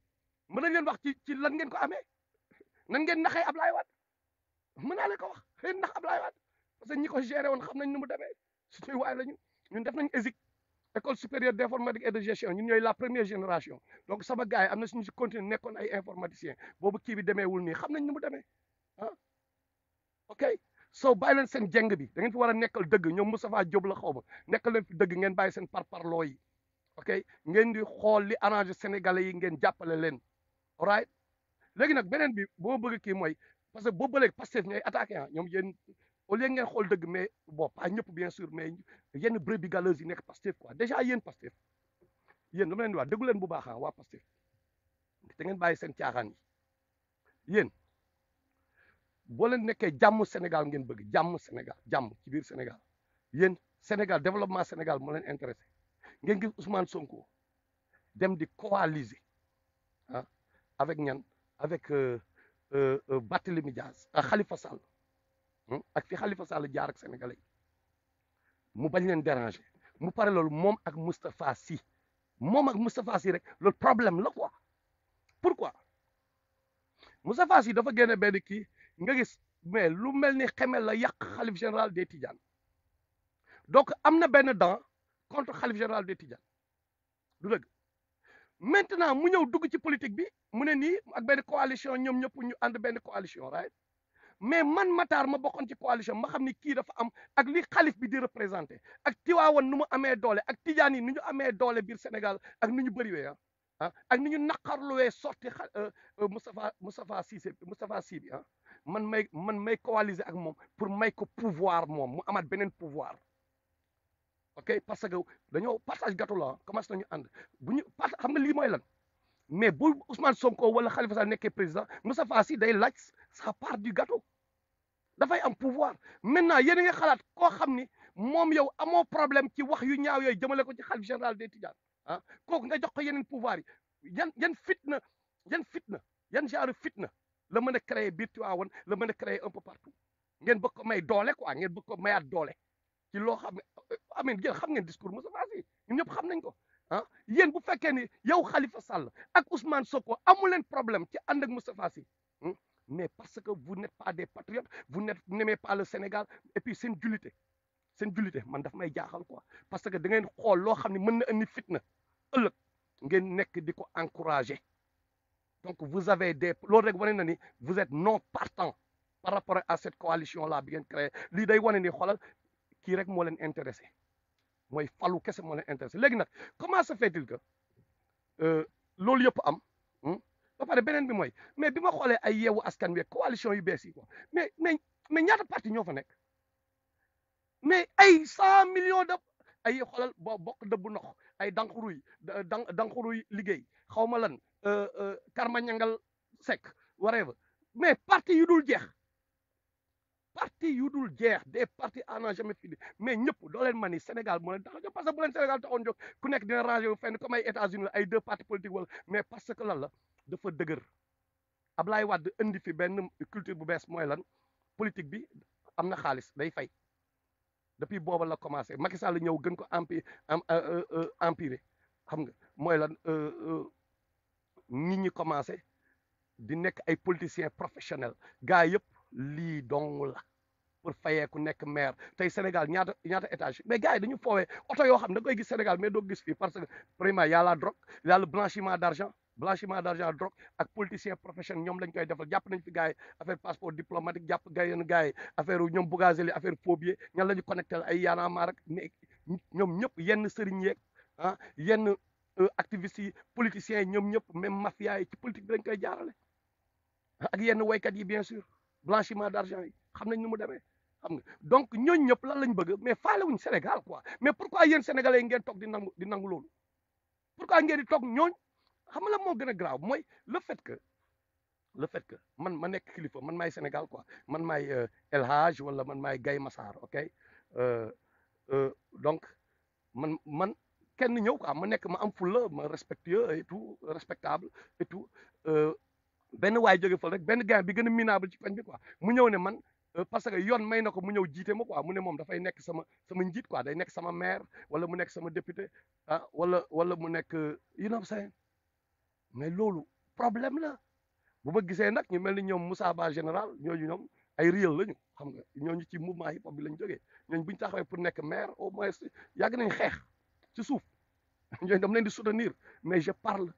S1: mën nañ leen wax ci lan ngeen ko amee nan ngeen naxee Ablaye Wade mën naa leen ko wax xëy nax Ablaye Wade parce que ñi ko géré woon xam nañ nu mu demee suñuy waay lañu ñun def nañ ESIC école supérieure d'informatique et de gestion ñun ñooy la première génération donc sama gars yi am na suñu si continuer nekkoon ay informaticiens boobu kii bi demeewul nii xam nañ nu mu demee ah ok so bàyyi leen seen jeng bi da ngeen fi war a nekkal dëgg ñoom Moustapha Diop la xaw ma nekkal leen fi dëgg ngeen bàyyi seen parparloo yi ok ngeen di xool li arrangé sénégalais yi ngeen jàppale leen alright léegi nag beneen bi boo bëgg kii mooy parce que boo bëleeg Pastef ñooy attaqué ah ñoom yéen au lieu ngeen xool dëgg mais bon pas ñëpp bien sûr mais yenn brebis galeuses yi nekk Pastef quoi déjà yéen Pastef yéen dama leen di wax déggu leen bu baax waa Pastef te ngeen bàyyi seen caaxaan yi yéen boo leen nekkee jàmm Sénégal ngeen bëgg jàmm Sénégal jàmm ci biir Sénégal yéen Sénégal développement Sénégal moo leen intéressé ngeen gis Ousmane Sonko dem di coaliser ah avec ñan avec Barthélémy Dias Khalifa Sall ak fi Khalifa Sall jaar ak sénégalais yi mu bañ leen déranger mu pare loolu moom ak Moustapha Sy rek loolu problème la quoi pourquoi Moustapha Sy dafa génne benn kii nga gis mais lu mel ni xemel la yàq xalif général des Tidianes donc am na benn dent contre xalif général des Tidianes du dëgg maintenant mu ñëw dugg ci politique bi mu ne nii ak benn coalition ñoom ñëpp ñu ànd benn coalition right mais man Matar ma bokkoon ci coalition ma xam ni kii dafa am ak li xalif bi di représenté ak Tiwaawan nu mu amee doole ak Tijaan yi nu ñu amee doole biir Sénégal ak nu ñu bëriwee ak ni ñu naqarluwee sorti Moustapha Sy bi man may coaliser ak moom pour may ko pouvoir moom mu amaat beneen pouvoir ok parce que dañoo partage gâteau la commencé nañu ànd bu ñu xam nga lii mooy lan mais bu Ousmane Sonko wala Khalifa Sall nekkee président Moustapha Sy day laaj sa part du gâteau dafay am pouvoir maintenant yéen a ngi xalaat koo xam ni moom yow amoo problème ci wax yu ñaaw yooyu jëmale ko ci xalif général des Tidianes kooku nga jox ko yeneen pouvoir yi yan fitna yan genre fitna la mën a créer biir Tivaouane la mën a créer un peu partout ngeen bëgg ko may doole quoi ngeen bëgg ko mayaat doole ci loo xam ne amen yéen xam ngeen discours Moustapha Sy ñun ñëpp xam nañ ko yéen bu fekkee ni yow Khalifa Sall ak Ousmane Sonko amu leen problème ci ànd ak Moustapha Sy mais parce que vous n'êtes pas des patriotes vous n'aimez pas le Sénégal et puis seen jullite man daf may jaaxal quoi parce que da ngeen xool loo xam ne mën na indi fitna ëllëg ngeen nekk di ko encourager donc vous avez loolu rek wane na ni vous êtes non partant par rapport à cette coalition là bi ngeen créé lii day wane ni xoolal kii rek moo leen intéressé mooy falu kese moo leen intéressé léegi nag comment se fait-il que loolu yëpp am ba pare beneen bi mooy mais bi ma xoolee ay yeewu askan wi coalition yu bees yi quoi mais ñaata parti ñoo fa nekk mais ay 100 millions de ay xoolal bokk dëbbu nox ay danxuruy liggéey xaw ma lan karma ñangal sek whatever mais parti yu dul jeex des partis à n'en jamais fini mais ñëpp doo leen man ni Sénégal moo leen tax a jóg parce que bu leen Sénégal taxoon jóg ku nekk dina rangé wu fenn comme ay États-Unis la ay 2 partis politiques wala mais parce que lan la dafa dëgër Ablaye Wade indi fi benn culture bu bees mooy lan politique bi am na xaalis day fay depuis booba la commencé Macky Sall ñëw gën ko empiré xam nga mooy lan nit ñi commencé di nekk ay politiciens professionnels gars yëpp lii dong la pour fayee ku nekk maire tey Sénégal ñaata étage mais gars yi dañu foowee oto yoo xam da koy gis Sénégal mais doo gis fii parce que vraiment y a la drogue y a le blanchiment d'argent drogue ak politicien professionnel ñoom lañ koy defal jàpp nañ fi gars yi affaire passeport diplomatique jàpp yenn gars yi affaire ñoom Bougazelli affaire phobie ñan la ñu connecté ay yaanaamaar ak mais ñoom ñëpp yenn sëriñ yeeg yenn activistes yi politiciens yi ñoom ñëpp même mafia yi ci politique bi lañ koy jaarale ak yenn waykat yi bien sûr blanchiment d'argent yi xam nañ nu mu demee xam nga donc ñooñu ñëpp lan lañ bëgg mais faale wuñ Sénégal quoi mais pourquoi yéen sénégalais yi ngeen toog di nangu loolu pourquoi ngeen di toog ñooñ xam nga la moo gën a grave mooy le fait que man ma nekk kilifa man maay Sénégal quoi man maay El Hadj wala man maay Gaye Massar ok euh, donc man kenn ñëw quoi ma nekk ma am fulla ma respectueux et tout respectable et tout benn waay jóge fa rek benn gars bi gën a minable ci koñ bi quoi mu ñëw ne man parce que yoon may na ko mu ñëw jiite ma quoi mu ne moom dafay nekk sama njiit quoi day nekk sama maire wala mu nekk sama député ah wala mu nekk you know what I'm saying mais loolu problème la bu ma gisee nag ñu mel ni ñoom Moussa Ba général ñooñu ñoom ay réel lañu xam nga ñooñu ci mouvement hip hop bi lañ jógee ñooñu bu ñu taxawee pour nekk maire au moins yàgg nañ xeex ci suuf ñooñu dam leen di soutenir mais je parle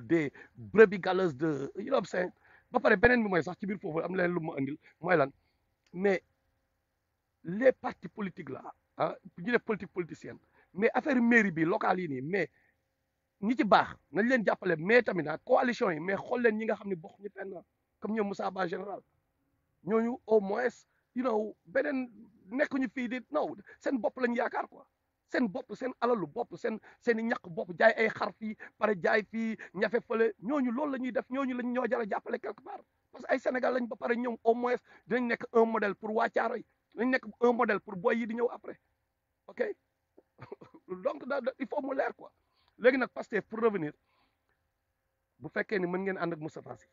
S1: des brebis galeuses de you know what I'm saying ba pare beneen bi mooy sax ci biir foofu am leen lu ma andil mooy lan mais les partis politiques là ah ñu def politique politicienne mais affaire mairie bi locale yi nii mais ñi ci baax nañ leen jàppale mais tamit ah coalition yi mais xool leen ñi nga xam ne bokk ñu fenn comme ñoom Moussa Ba général ñooñu au moins you know beneen nekkuñu fii di non seen bopp lañu yaakaar quoi seen bopp seen alalu bopp seen i ñàkk bopp jaay ay xar fii pare jaay fii ñafe fële ñooñu loolu la ñuy def ñooñu lañ ñoo jar a jàppale quelque part parce que ay Sénégal lañ ba pare ñoom au moins dinañ nekk un modèle pour waa Caaroy dinañ nekk un modèle pour boy yi di ñëw après ok donc il faut mu leer quoi léegi nag Pastef pour revenir bu fekkee ni mën ngeen ànd ak Moustapha Sy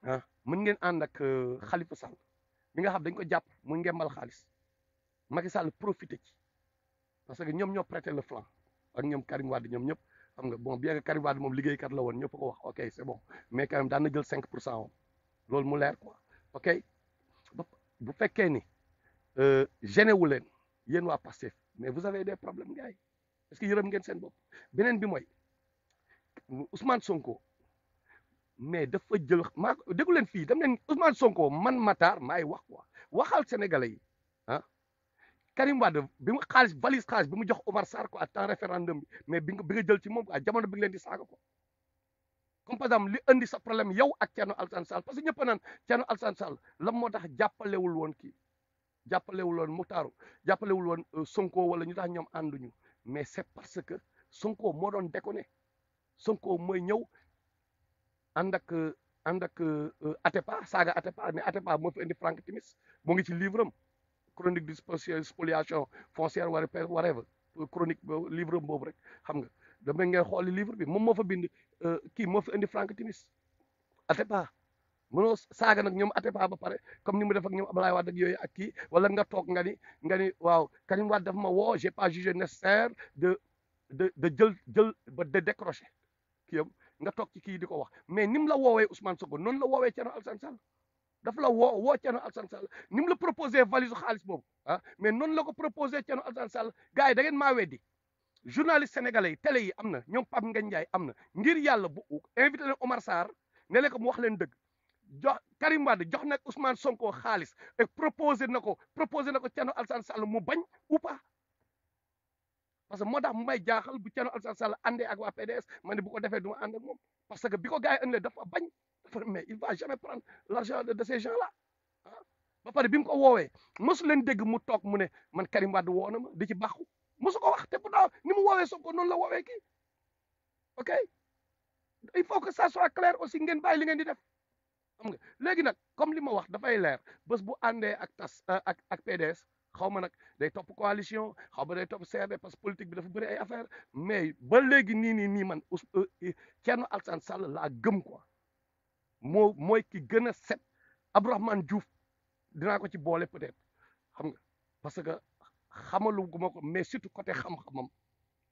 S1: ah mën ngeen ànd ak Khalifa Sall mi nga xam dañ ko jàpp mu ngembal xaalis Macky Sall profité ci parce que ñoom ñoo prêté le flanc ak ñoom Karim Wade ñoom ñëpp xam nga bon bien que Karim Wade moom liggéeykat la woon ñëpp ko wax ok c'est bon mais quand même daan na jël 5% woon loolu mu leer quoi ok bu fekkee ni gêné wu leen yéen waa Pastef mais vous avez des problèmes gars yi est-ce que yërëm ngeen seen bopp beneen bi mooy Ousmane Sonko mais dafa jël maa déggu leen fii dem leen Ousmane Sonko man Matar maay wax quoi waxal sénégalais yi ah Karim Wade bi mu valise xaalis bi mu jox Omar Sarr quoi temps référendum bi mais bi nga jël ci moom quoi jamono bi nga leen di saaga ko comme par exemple li andi sa problème yow ak Thierno Alassane Sall parce que ñëpp naan Thierno Alassane Sall lan moo tax jàppalewul woon kii jàppalewul woon Muxtaaru jàppalewul woon Sonko wala ñu tax ñoom ànduñu mais c'est parce que Sonko moo doon déconné Sonko mooy ñëw ànd ak Atepa saaga Atepa ne Atepa moo fi indi Frank Timis moo ngi ci livre am chronique de spoliation foncière whatever chronique livre am boobu rek xam nga dama ngeen xooli livre bi moom moo fa bind kii moo fi indi Frank Timis Atepa mënoo saaga nag ñoom Atepa ba pare comme ni mu def ak ñoom Abdoulaye Wade ak yooyu ak kii wala nga toog nga ni waaw Karim Wade dafa ma woo j'ai pas jugé nécessaire de jël ba de décrocher kii yam nga toog ci kii di ko wax mais ni mu la woowee Ousmane Sonko noonu la woowee Thierno Alassane Sall dafa la woo Thierno Alassane Sall ni mu la proposé valise xaalis boobu ah mais noonu la ko proposé Thierno Alassane Sall gars yi da ngeen maa weddi journaliste sénégalais yi télé yi am na ñoom Pape Ngagne Ndiaye am na ngir yàlla bu invité leen Omar Sarr ne leen ko mu wax leen dëgg jox Karim Wade jox nag Ousmane Sonko xaalis et proposé na ko Thierno Alassane Sall mu bañ ou pas parce que moo tax mu may jaaxal bu Thierno Alassane Sall àndee ak waa PDS ma ne bu ko defee du ma ànd ak moom parce que bi ko gars yi andee dafa bañ dafa mais il va jamais prendre l'argent de ces gens là ah ba pare bi mu ko woowee mosu leen dégg mu toog mu ne man Karim Wade woo na ma di ci baaxu mosu ko wax te pourtant ni mu woowee Sonko noonu la woowee kii ok il faut que ça soit clair aussi ngeen bàyyi li ngeen di def xam nga léegi nag comme li ma wax dafay leer bés bu àndee ak tas ak PDS xaw ma nag day topp coalition xaw ma day topp CRD parce que politique bi dafa bëri ay affaire mais ba léegi nii man Thierno Alassane Sall laa gëm quoi mooy ki gën a set Abdourahmane Diouf dinaa ko ci boole peut-être xam nga parce que xamalu gu ma ko mais surtout côté xam-xamam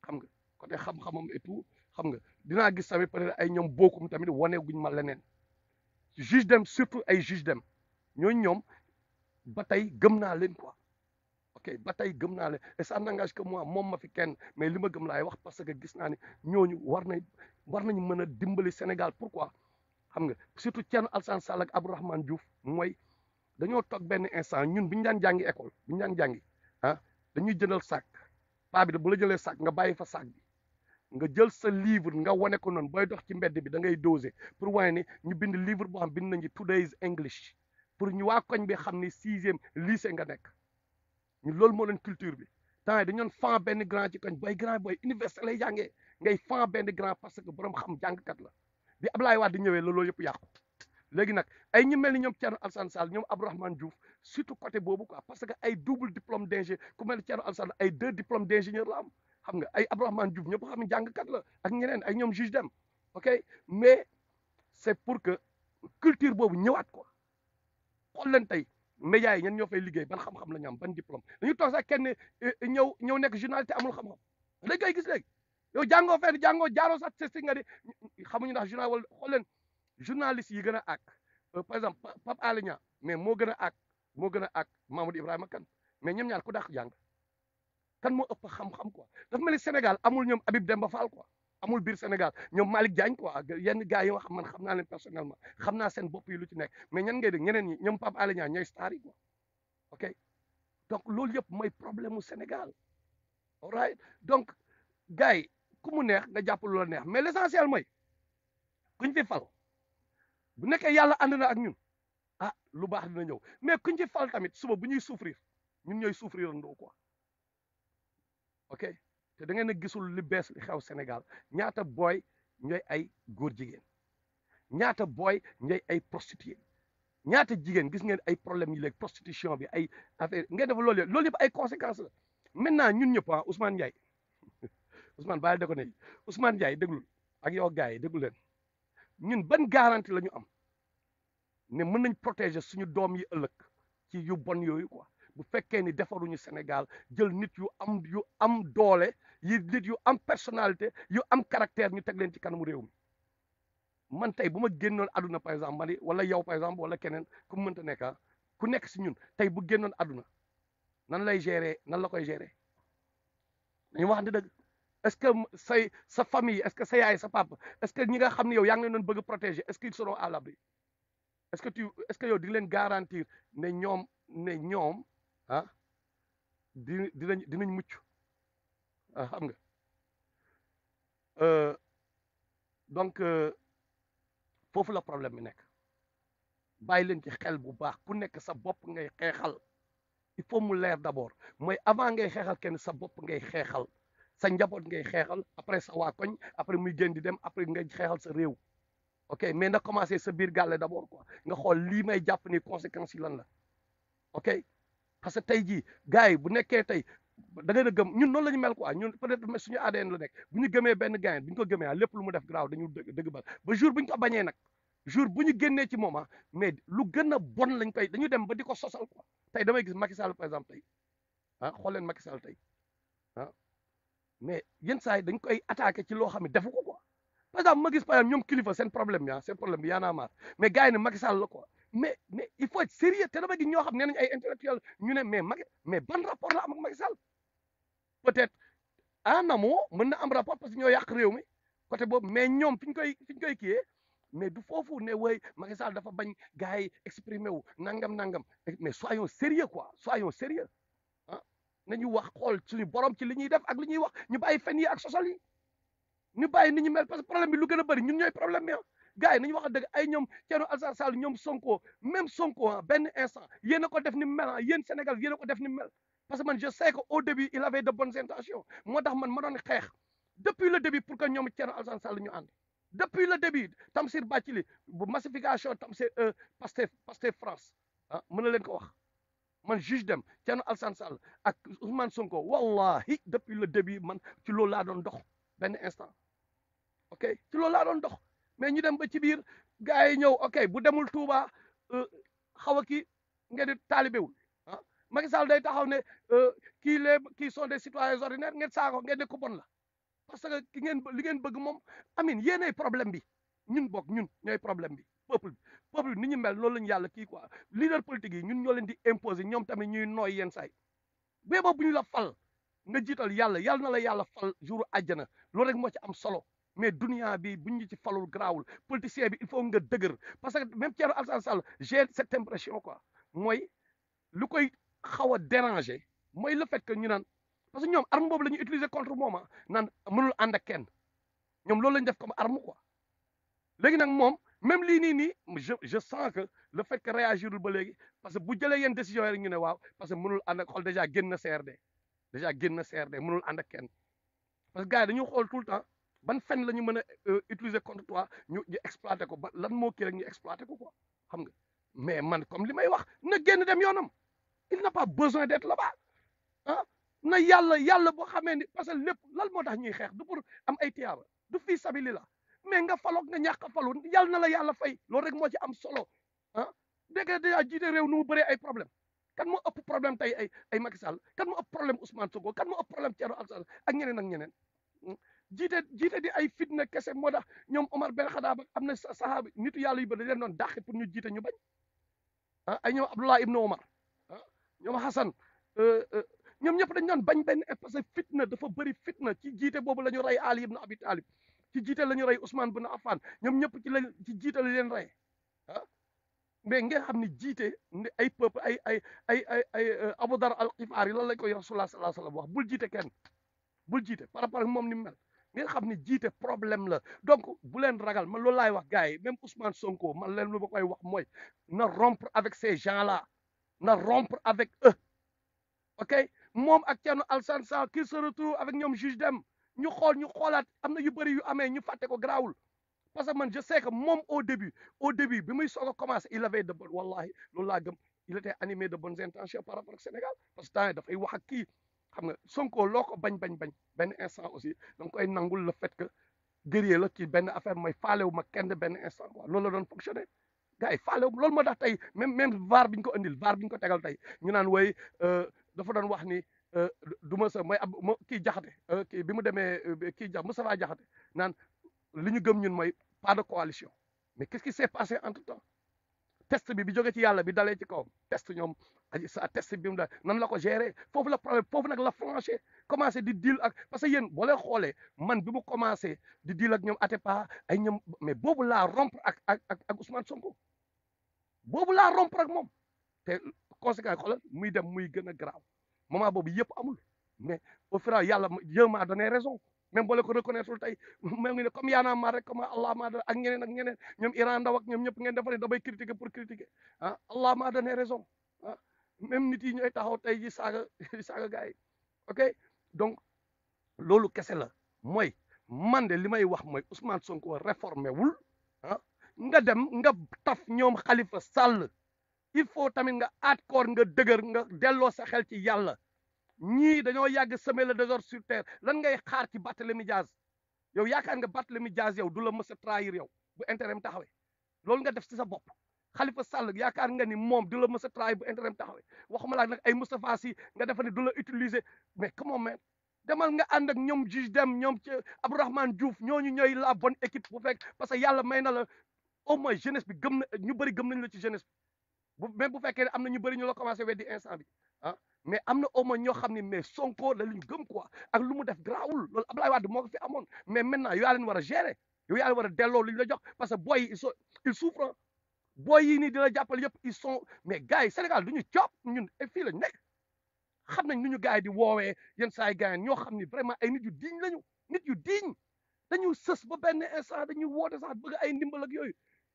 S1: xam nga côté xam-xamam et tout xam nga dinaa gis tamit peut-être ay ñoom bokkum tamit wane guñ ma leneen juge dem surtout ay juge dem ñooñu ñoom ba tey gëm naa leen quoi ok ba tey gëm naa leen et ça n'engage que moi moom ma fi kenn mais li ma gëm laay wax parce que gis naa ni ñooñu war nañu mën a dimbali Sénégal pourquoi xam nga surtout Thierno Alassane Sall ak Abdourahmane Diouf mooy dañoo toog benn instant ñun bu ñu daan jàngi école bu ñu daan jàngi ah dañuy jëndal sac paa bi bu la jëlee sac nga bàyyi fa sac bi nga jël sa livre nga wane ko noonu booy dox ci mbedd bi da ngay doser pour wane ni ñu bind livre boo xam bind nañu today's English pour ñu waa koñ bi xam ni 6e lycée nga nekk ñu loolu moo leen culture bi temps yi dañoon fan benn grand ci koñ booy université lay jàngee ngay fan benn grand parce que borom xam jàngkat la bi Ablaye Wade di ñëwee loolu yëpp yàqu léegi nag ay ñi mel ni ñoom Thierno Alassane Sall ñoom Abdourahmane Diouf surtout côté boobu quoi parce que ay double diplôme d'ingénieur ku mel ni Thierno Alassane ay 2 diplômes d'ingénieur la am xam nga ay Abdourahmane Diouf ñëpp xam ne jàngkat la ak ñeneen ay ñoom juge dem ok mais c'est pour que culture boobu ñëwaat quoi xool leen tey médias yi ñen ñoo fay liggéey ban xam-xam la ñu am ban diplôme dañu toog sax kenn ñëw nekk journaliste amul xam-xam léegi koy gis léegi yow jàngoo fenn jàngoo jaaroo sax testing nga di xamuñu ndax journal wala xool leen journaliste yi gën a àgg par exemple Pape Alé Niang mais moo gën a àgg Mamadou Ibrahima Kane mais ñoom ñaar ku dàq jàng kan moo ëpp xam-xam quoi dafa mel ni Sénégal amul ñoom Habib Demba Fall quoi amul biir Sénégal ñoom Malick Diagne quoi yenn gars yi nga xam man xam naa leen personnellement xam naa seen bopp yi lu ci nekk mais ñan ngay dégg ñeneen ñi ñoom Pape Alé Niang ñooy star yi quoi ok donc loolu yëpp mooy problème mu Sénégal all right donc gars yi ku mu neex nga jàpp lu la neex mais l'essentiel mooy kuñ fi fal bu nekkee yàlla ànd na ak ñun ah lu baax dina ñëw mais kuñ fi fal tamit suba bu ñuy souffrir ñun ñooy souffrir ndoo quoi ok te da ngeen a gisul li bees li xew Sénégal ñaata booy ñooy ay góor jigéen ñaata booy ñooy ay prostituée ñaata jigéen gis ngeen ay problème yi léegi prostitution bi ay affaire ngeen def loolu yëpp ay conséquences la maintenant ñun ñëpp ah Ousmane Ndiaye Ousmane bàyyi da ko ne Ousmane Ndiaye déglul ak yow gars yi déglu leen ñun ban garantie la ñu am ne mën nañ protéger suñu doom yi ëllëg ci yu bon yooyu quoi bu fekkee ni defaruñu Sénégal jël nit yu am doole yi nit yu am personnalité yu am caractère ñu teg leen ci kanamu réew mi man tey bu ma génnoon àdduna par exemple man wala yow par exemple wala keneen ku mu mënta nekk ku nekk si ñun tey bu génnoon àdduna nan lay gérer nan la koy gérer dañu wax ne dëgg est-ce que sa famille est-ce que sa yaay sa papa est-ce que ñi nga xam ne yow yaa ngi leen doon bëgg a protéger est-ce qu'ils seront à l'abri est-ce que yow di leen garantir ne ñoom ah dinañ mucc xam nga donc foofu la problème bi nekk bàyyi leen ci xel bu baax ku nekk sa bopp ngay xeexal il faut mu leer d'abord mooy avant ngay xeexal kenn sa bopp ngay xeexal sa njaboot ngay xeexal après sa waa koñ après muy génn di dem après ngay xeexal sa réew ok mais na commencé sa biir gàlle d'abord quoi nga xool lii may jàpp ni conséquences yi lan la ok parce que tey jii gars yi bu nekkee tey da ngeen a gëm ñun noonu la ñu mel quoi ñun peut-être suñu ADN la nekk bu ñu gëmee benn gain bu ñu ko gëmee lépp lu mu def graaw dañu dëgg bal ba jour bu ñu ko bañee nag jour bu ñu génnee ci moom mais lu gën a bon lañ koy dañu dem ba di ko sosal quoi tey damay gis Macky Sall par exemple tey xool leen Macky Sall tey mais yenn saa yi dañ koy attaqué ci loo xam ne defu ko quoi par exemple ma gis par exemple ñoom kilifa seen problème bi yaa naa maar mais gars yi ne Macky Sall la quoi mais il faut être sérieux te dama gis ñoo xam ne nañ ay intellectuel ñu ne mais ban rapport la am ak Macky Sall peut-être en amont mën na am rapport parce que ñoo yàq réew mi côté boobu mais ñoom fi ñu koy kiyee mais du foofu ne way Macky Sall dafa bañ gars yi exprimer wu nangam mais soyons sérieux quoi soyons sérieux nañu wax xool suñu borom ci li ñuy def ak li ñuy wax ñu bàyyi fen yi ak sosal yi ñu bàyyi ni ñu mel parce que problème bi lu gën a bëri ñun ñooy problème bi gars yi nañu wax dëgg ay ñoom Thierno Alassane Sall ñoom Sonko même Sonko benn instant yéen a ko def ni mu mel yéen Sénégal yéen a ko def ni mu mel parce que man je sais que au début il avait de bonnes intentions moo tax man ma doon xeex depuis le début pour que ñoom Thierno Alassane Sall ñu ànd depuis le début Tamsir Bathily bu massification Tamsir Pastef France mën na leen ko wax man juge dem Thierno Alassane Sall ak Ousmane Sonko wallahi depuis le début man ci loolu laa doon dox benn instant ok ci loolu laa doon dox mais ñu dem ba ci biir gars yi ñëw ok bu demul Touba xaw a kii ngeen di taalibewul Macky Sall day taxaw ne kii sont des citoyens ordinaires ngeen saako ngeen ne ko bon la parce que li ngeen bëgg moom amin yéenay problème bi ñun bokk ñun ñooy problème bi peuple bi ni ñu mel loolu lañu yàlla kii quoi leader politique yi ñun ñoo leen di imposer ñoom tamit ñuy nooy yenn saay bee ba bu ñu la fal nga jiital yàlla na la yàlla fal jour àjjana loolu rek moo ci am solo mais dunia bi bu ñu ci falul garaawul politicien bi il faut nga dëgër parce que même Thierno Alassane Sall j'ai cette impression quoi mooy lu koy xaw a déranger mooy le fait que ñu naan parce que ñoom arme boobu la ñuy utiliser contre moom naan mënul ànd ak kenn ñoom loolu la ñu def comme arme quoi léegi nag moom même lii nii je sens que le fait que réagirul ba léegi parce que bu jëlee yenn décision yi rek ñu ne waaw parce que mënul ànd ak xool déjà génn na CRD mënul ànd ak kenn parce que gars yi dañu xool tout le temps ban fen la ñu mën a utiliser contre toi ñu exploiter ko ba lan moo kii rek ñu exploiter ko quoi xam nga. mais man comme li may wax na génn dem yoonam, il n'a pas besoin d'être là-bas ah. na yàlla boo xamee ni parce que lépp lan moo tax ñuy xeex du pour am ay tiyaaba du fii sabili la mais nga faloog nga ñàkk a falu yàlla na la yàlla fay loolu rek moo ci am solo ah. dégg nga déjà jiite réew nu mu bëree ay problème kan moo ëpp problème tey ay Macky Sall kan moo ëpp problème Ousmane Sonko kan moo ëpp problème Thierno Alassane ak ñeneen ak ñeneen jiite di ay fitna kese moo tax ñoom Omar Ben Khattab am na sahaaba nitu yàlla yu bëri leen doon dàqi pour ñu jiite ñu bañ ah ay ñoom Abdullah ibn Omar ah ñoom Hassan ñoom ñëpp dañ doon bañ benn parce que fitna dafa bëri fitna ci jiite boobu la ñu rey Ali ibn Abi Talib ci jiite la ñu rey Ousmane bin Affan ñoom ñëpp ci jiite la leen rey ah. mais nga xam ni jiite ay peuple ay Abu Dar al-Ghifari lan lañ koy Rasulullah sallallahu alayhi wa sallam wax bul jiite kenn bul jiite par rapport ak moom ni mu mel ngeen xam ni jiite problème la donc bu leen ragal man loolu laay wax gars yi même Ousmane Sonko man leen lu ma koy wax mooy na rompre avec ces gens là na rompre avec eux ok moom ak Thierno Alassane Sall qui se retrouve avec ñoom juge dem ñu xoolaat am na yu bëri yu amee ñu fàtte ko garaawul parce que man je sais que moom au début bi muy soog a commencé il avait de bonnes wallahi loolu laa gëm il était animé de bonnes intentions par rapport ak Sénégal parce que temps dafay wax ak kii xam nga Sonko loo ko bañ benn instant aussi da nga koy nangul le fait que guerrier la ci benn affaire mooy faalewu ma kenn benn instant quoi loolu la doon fonctionner gars yi faalewu loolu moo tax tey même VAR bi ñu ko indil VAR bi ñu ko tegal tey ñu naan woy dafa doon wax ni du ma sa mooy ab kii jaxate kii bi mu demee kii Moustapha Jaxate naan li ñu gëm ñun mooy pas de coalition mais qu'est-ce qui s'est passé entre temps test bi jóge ci yàlla bi dalee ci kawam test ñoom sa test bi mu daal nan la ko gérer foofu la problème foofu nag la franché commencé di deal ak parce que yéen boo leen xoolee man bi mu commencé di deal ak ñoom Atepa ay ñoom mais boobu laa rompre ak Ousmane Sonko boobu laa rompre ak moom te conséquence xoolal muy dem muy gën a grave moment boobu yëpp amul mais au fur et à yàlla Dieu m'a donné raison même boo leen ko reconnaître tey mel ngi ne comme yaanaa maa rek comme Allah maa ak ñeneen ñoom Iran Ndaw ak ñoom ñëpp ngeen defa ne damay critiquer pour critiquer ah Allah m'a donné raison ah même nit yi ñooy taxaw tey ji saaga gars yi ok donc loolu kese la mooy man de li may wax mooy Ousmane Sonko réformé wul ah nga dem nga taf ñoom Khalifa Sall il faut tamit nga hardcore nga dëgër nga delloo sa xel ci yàlla ñii dañoo yàgg semer le désordre sur terre lan ngay xaar ci Barthélémy Diaz yow yaakaar nga Barthélémy Diaz yow du la mës a trahir yow bu intérêt am taxawee loolu nga def ci sa bopp Khalifa Sall yaakaar nga ni moom du la mës a trahir bu intérêt am taxawee waxuma la nag ay Moustapha Sy nga defa ne du la utiliser mais comment même demal nga ànd ak ñoom juge dem ñoom ci Abdourahmane Diouf ñooñu ñooy la bonne équipe bu fekk parce que yàlla may na la au moins jeunesse bi gëm na ñu bëri gëm nañ la ci jeunesse bi même bu fekkee ne am na ñu bëri ñu la commencé weddi instant bi ah mais am na au moins ñoo xam ne mais Sonko la ñu gëm quoi ak lu mu def garaawul loolu Abdoulaye Wade moo ko fi amoon mais maintenant yow yaa leen war a gérer yow yaa leen war a delloo li ñu la jox parce que boy yi ils souffrent boy yi nii di la jàppale yëpp ils sont mais gars yi Sénégal du ñu coop ñun fii lañ nekk xam nañ nu ñu gars yi di woowee yenn saa yi gars yi ñoo xam ni vraiment ay nit yu diñ lañu nit yu diñ dañu sës ba benn instant dañuy woote sax bëgg ay ndimbal ak yooyu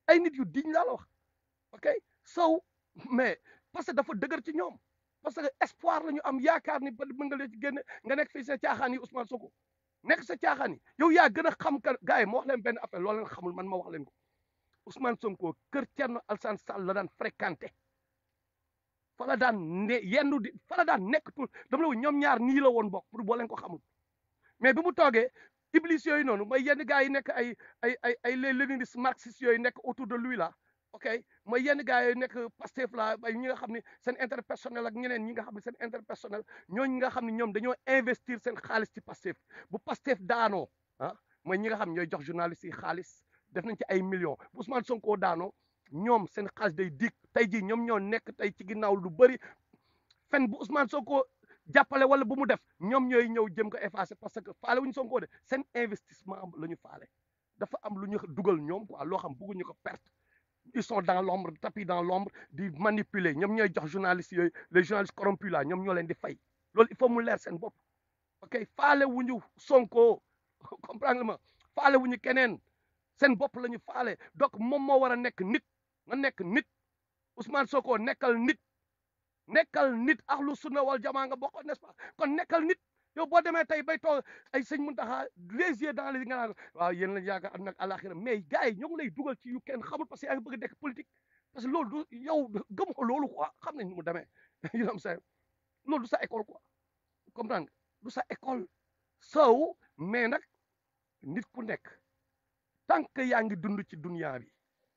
S1: ay nit yu diñ laa la wax ok so mais parce que dafa dëgër ci ñoom parce que espoir la ñu am yaakaar ni ba mën nga leen ci génne nga nekk fii sa caaxaan yi Ousmane Sonko nekk sa caaxaan yi yow yaa gën a xam ka gars yi ma wax leen benn affaire loolu leen xamul man ma wax leen ko Ousmane Sonko kër Thierno Alassane Sall la daan fréquenté fa la daan ne yendu di fa la daan nekk tout dama la ñoom ñaar nii la woon bokk pour boo leen ko xamul mais bi mu toogee iblis yooyu noonu mooy yenn gars yi nekk ay les léninistes marxistes yooyu nekk autour de lui là ok mooy yenn gars yi nekk Pastef la ay ñi nga xam ne seen intérêt personnel ak ñeneen ñi nga xam ne seen intérêt personnel ñooñu nga xam ne ñoom dañoo investir seen xaalis ci Pastef bu Pastef daanoo ah mooy ñi nga xam ñooy jox journalistes yi xaalis def nañ ci ay millions bu Ousmane Sonko daanoo ñoom seen xaalis day dikk tey jii ñoom ñoo nekk tey ci ginnaaw lu bëri fen bu Ousmane Sonko jàppale wala bu mu def ñoom ñooy ñëw jëm ko effacer parce que faale wuñu Sonko de seen investissement la ñu faale dafa am lu ñu dugal ñoom quoi loo xam bëgguñu ko perte ils sont dans l'ombre tapis dans l'ombre di manipuler ñoom ñooy jox journalistes yooyu les journalistes corrompus là ñoom ñoo leen di fay loolu il faut mu leer seen bopp ok faale wuñu Sonko comprendre ma faale wuñu keneen seen bopp la ñu faale donc moom moo war a nekk nit nga nekk nit Ousmane Sonko nekkal nit ahlu sunna wal jamaa nga bokk n'est-ce pas kon nekkal nit yow boo demee tey bay toog ay sëñ Muntaxa les yeux dans les nga naan waaw yéen lañ yaakaar àdduna ak àlaxira mais gars yi ñoo ngi lay dugal ci yu kenn xamul parce que yaa ngi bëgg a dekk politique parce que loolu du yow gëm ko loolu quoi xam nañ ni mu demee you know what I'm saying loolu du sa école quoi comprendre du sa école sow mais nag nit ku nekk tant que yaa ngi dund ci dunia bi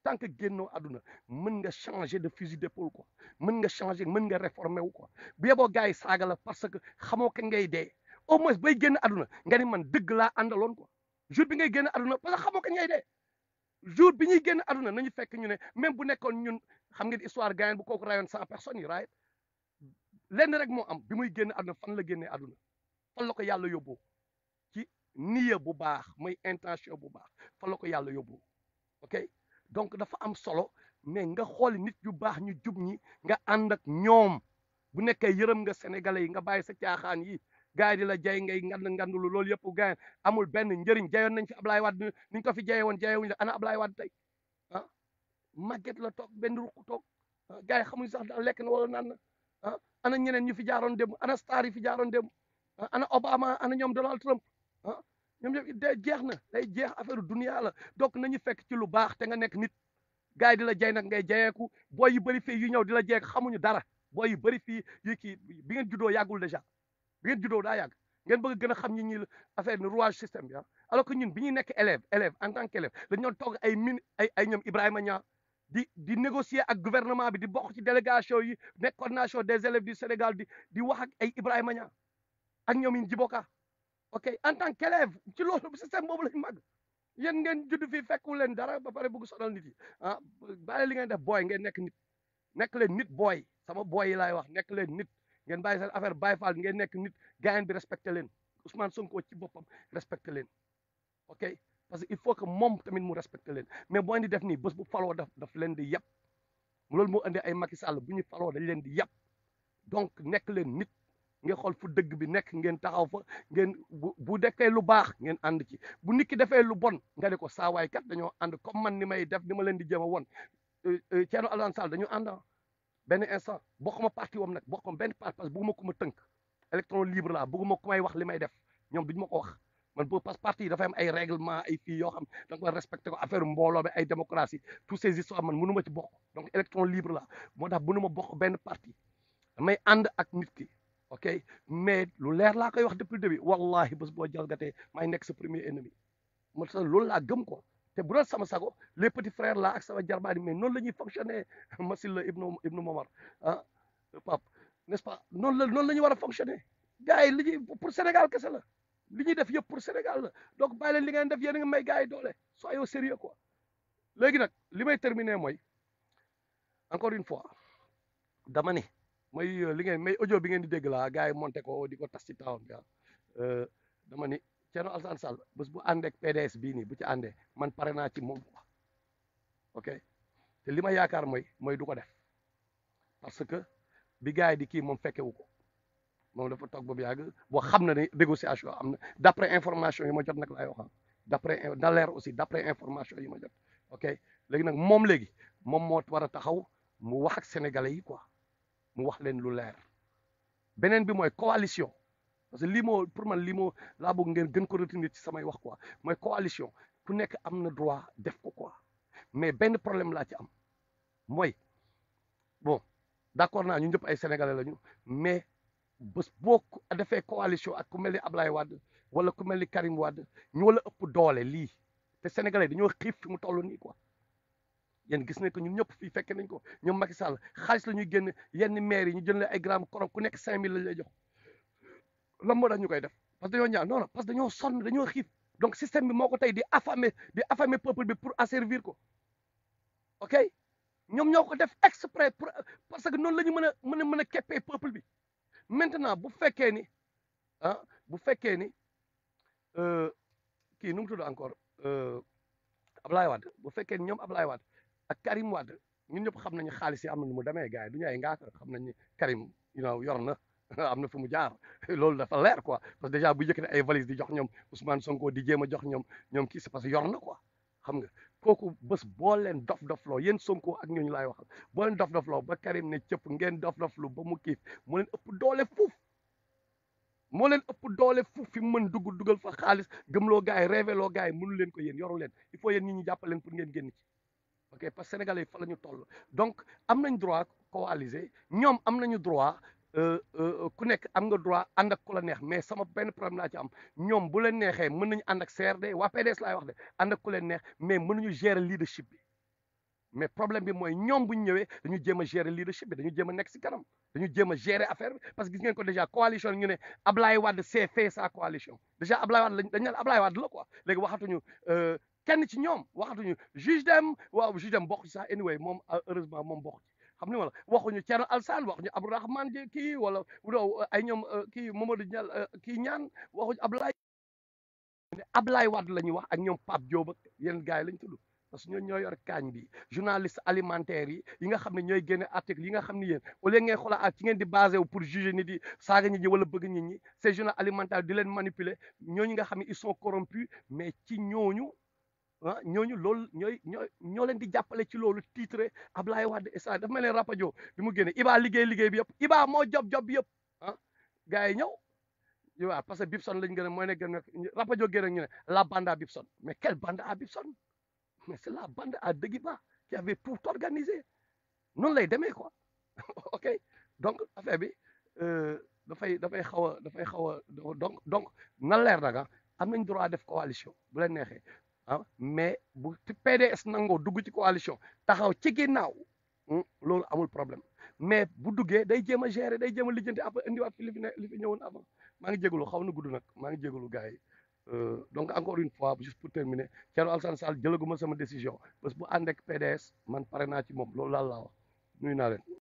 S1: tant que génnoo àdduna mën nga changer de fusil d'épaule quoi mën nga changer mën nga réformer wu quoi bu yeboo gars yi saaga la parce que xamoo ka ngay dee au moins bay génn àdduna nga ni man dëgg laa àndaloon quoi jour bi ngay génn àdduna parce que xamoo ka ngay dee jour bi ñuy génn àdduna nañu fekk ñu ne même bu nekkoon ñun xam ngeen histoire gayen bu kooku rayoon 100 personnes yi right lenn rek moo am bi muy génn àdduna fan la génnee àdduna fan la ko yàlla yóbboo ci niya bu baax mooy intention bu baax fan la ko yàlla yóbboo ok donc dafa am solo mais nga xool nit yu baax ñu jub ñi nga ànd ak ñoom bu nekkee yërëm nga sénégalais yi nga bàyyi sa caaxaan yi gars yi di la jay ngay ngandulu loolu yëpp gars amul benn njëriñ jayoon nañ fi Ablaye Wade niñ ko fi jaye woon jayewuñ la ana Ablaye Wade tey ah màgget la toog benn ruq toog gars yi xamuñ sax daal lekk na wala naan na ana ñeneen ñu fi jaaroon dem ana star yi fi jaaroon dem ana Obama ana ñoom Donald Trump ñoom ñëpp de jeex na day jeex affaire dunia la donc nañu fekk ci lu baax te nga nekk nit gars yi di la jay nag ngay jayeeku booy yu bëri fii yu ñëw di la jeeg xamuñu dara booy yu bëri fii yu kii bi ngeen juddoo yàggul déjà bi ngeen juddoo daa yàgg ngeen bëgg gën a xam ñi affaire ni rouage système bi alors que ñun bi ñuy nekk élève en tant qu'élève dañu doon toog ay ñoom Ibrahima Niang di négocier ak gouvernement bi di bokk ci délégation yi nekk coordination des élèves du Sénégal di wax ak ay Ibrahima Niang ak ñoom yi Djiboka ok en tant qu'élève ci loolu système boobu lañu màgg yéen ngeen judd fii fekku leen dara ba pare bëgg sonal nit yi bàyyi li ngeen def booy ngeen nekk leen nit booy sama booy yi laay wax nekk leen nit ngeen bàyyi seen affaire bàyyi faal ngeen nekk nit gaayen bi respecté leen Ousmane Sonko ci boppam respecté leen ok parce que il faut que moom tamit mu respecté leen mais boo indi def nii bés bu faloo daf leen di yàpp loolu moo indi ay Macky Sall bu ñu faloo dañ leen di yàpp donc nekk leen nit ngeen xool fu dëgg bi nekk ngeen taxaw fa ngeen bu defee lu baax ngeen ànd ci bu nit ki defee lu bon nga ne ko saawaay kat dañoo ànd comme man ni may def ni ma leen di jéem a won Thierno Alassane Sall dañu ànd benn instant bokkuma parti wam nag bokkuma benn parti parce que bëgguma ku ma tënk électron libre la bëgguma ku may wax li may def ñoom duñu ma ko wax man boobu parce que parti yi dafay am ay règlement ay fii yoo xam da nga ko respecté ko affaire mbooloo bi ay démocratie tous ces histoires man mënu ma ci bokk donc électron libre la moo tax mënu ma bokk benn parti damay ànd ak nit ki ok mais lu leer laa koy wax depuis le début wallahi bés boo jalgatee may nekk sa premier ennemi moo tax loolu laa gëm ko te bu doon sama sago les petits frères là ak sama jarbaani mais noonu la ñuy fonctionner Masil la ibnu Momar Pape n'est-ce pas noonu la ñu war a fonctionner gars yi li ñuy pour Sénégal kese la li ñuy def yëpp pour Sénégal la donc bàyyi leen li ngeen def yéen a ngi may gars yi doole soyez sérieux quoi léegi nag li may terminer mooy encore une fois dama ni mooy li ngeen may audio bi ngeen di dégg laa gars yi monté ko di ko tas ci town bi dama ni Thierno Alassane Sall bés bu ànd ak PDS bii nii bu ci àndee man pare naa ci moom quoi ok te li ma yaakaar mooy du ko def parce que bi gars yi di kii moom fekkewu ko moom dafa toog ba mu yàgg boo xam na ne négociation am na d'après information yi ma jot nag laay wax d'après na leer aussi d'après information yi ma jot ok léegi nag moom moo war a taxaw mu wax ak sénégalais yi quoi mu wax leen lu leer beneen bi mooy coalition parce que lii moo pour man lii moo laa bëgg ngeen gën ko retenir ci samay wax quoi mooy coalition ku nekk am na droit def ko quoi mais benn problème laa ci am mooy bon d'accord naa ñu ñëpp ay sénégalais lañu mais bés boo defee coalition ak ku mel ni Ablaye Wade wala ku mel ni Karim Wade ñu wala ëpp doole lii te sénégalais dañoo xiif fi mu toll nii quoi yéen gis nañ ko ñun ñëpp fii fekke nañ ko ñoom Macky Sall xaalis la ñuy génn yenn maire yi ñu jël ay grammes korom ku nekk 5000 lañ lay jox lan moo tax ñu koy def parce que dañoo ñaan non parce que dañoo sonn dañoo xiif donc système bi moo ko tey di affamer peuple bi pour asservir ko ok ñoom ñoo ko def exprès pour parce que noonu la ñu mën a keppee peuple bi maintenant bu fekkee ni kii nu mu tudd encore Ablaye Wade bu fekkee ni ñoom Ablaye Wade ak Karim Wade ñun ñëpp xam nañu xaalis yi am na nu mu demee gars yi du ñu ay ngaaka xam nañu Karim yor na am na fu mu jaar loolu dafa leer quoi parce que déjà bu yëkkati ay valise di jox ñoom Ousmane Sonko di jéem a jox ñoom kii c'est parce que yor na quoi xam nga kooku bés boo leen dof-dofloo yéen Sonko ak ñooñu laay waxal boo leen dof-dofloo ba Karim ne cëpp ngeen dof-doflu ba mu kiif mu leen ëpp doole fuuf moo leen ëpp doole fu fi mu mën dugal fa xaalis gëmloo gars yi révéloo gars yi mënu leen ko yéen yoru leen il faut yéen ñi ñu jàppale leen pour ngeen génn ci ok parce que sénégalais yi fa la ñu toll donc am nañ droit coaliser ñoom am nañu droit ku nekk am nga droit ànd ak ku la neex mais sama benn problème laa ci am ñoom bu leen neexee mën nañu ànd ak CRD waa PDS laay wax de ànd ak ku leen neex mais mënuñu gérer leadership bi mais problème bi mooy ñoom bu ñu ñëwee dañu jéem a gérer leadership bi dañu jéem a nekk si kanam dañu jéem a gérer affaire bi parce que gis ngeen ko déjà coalition ñu ne Ablaye Wade c'est fait sa coalition déjà Ablaye Wade lañ dañ ne Ablaye Wade la quoi léegi waxatuñu kenn ci ñoom waxatuñu juge dem waaw juge dem bokk ci sax anyway moom heureusement moom bokk ci xam ni wala waxuñu Thierno Alassane waxuñu Abdourahmane Di kii wala ay ñoom kii Mamadou Nial kii ñaan waxuñu Ablaye Wade la ñuy wax ak ñoom Pape Diop ak yeneen gars yi lañ tudd parce que ñoo ñoo yor kaañ bi journaliste alimentaire yi nga xam ne ñooy génne article yi nga xam ne yéen au lieu ngeen xoolal ak ci ngeen di basé wu pour juger nit yi saaga nit ñi wala bëgg nit ñi ces journal alimentaire di leen manipuler ñooñu nga xam ne ils sont corrompus mais ci ñooñu ñooñu loolu ñoo leen di jàppale ci loolu titre Ablaye Wade et ça dafa mel ne rapajo bi mu génne Iba liggéey bi yëpp Iba moo job bi yëpp gars yi ñëw waaw parce que Bibson lañ gën a mooy ne gën a rapajo gën a ñu ne la bande à Bibson mais quelle bande à Bibson mais c'est la bande à Deguiba qui avait tout organisé noonu lay demee quoi ok donc affaire bi dafay xaw a donc na leer nag am nañ droit def coalition bu leen neexee mais bu PDS nangoo dugg ci coalition taxaw ci ginnaaw loolu amul problème mais bu duggee day jéem a gérer day jéem a lijjanti après indiwaat fi li fi ñëwoon avant maa ngi jégalu xaw na gudd nag maa ngi jégalu gars yi donc encore une fois juste pour terminer Thierno Alassane Sall jëlaguma sama décision parce que bu ànd ak PDS man pare naa ci moom loolu laal laa wax nuyu naa leen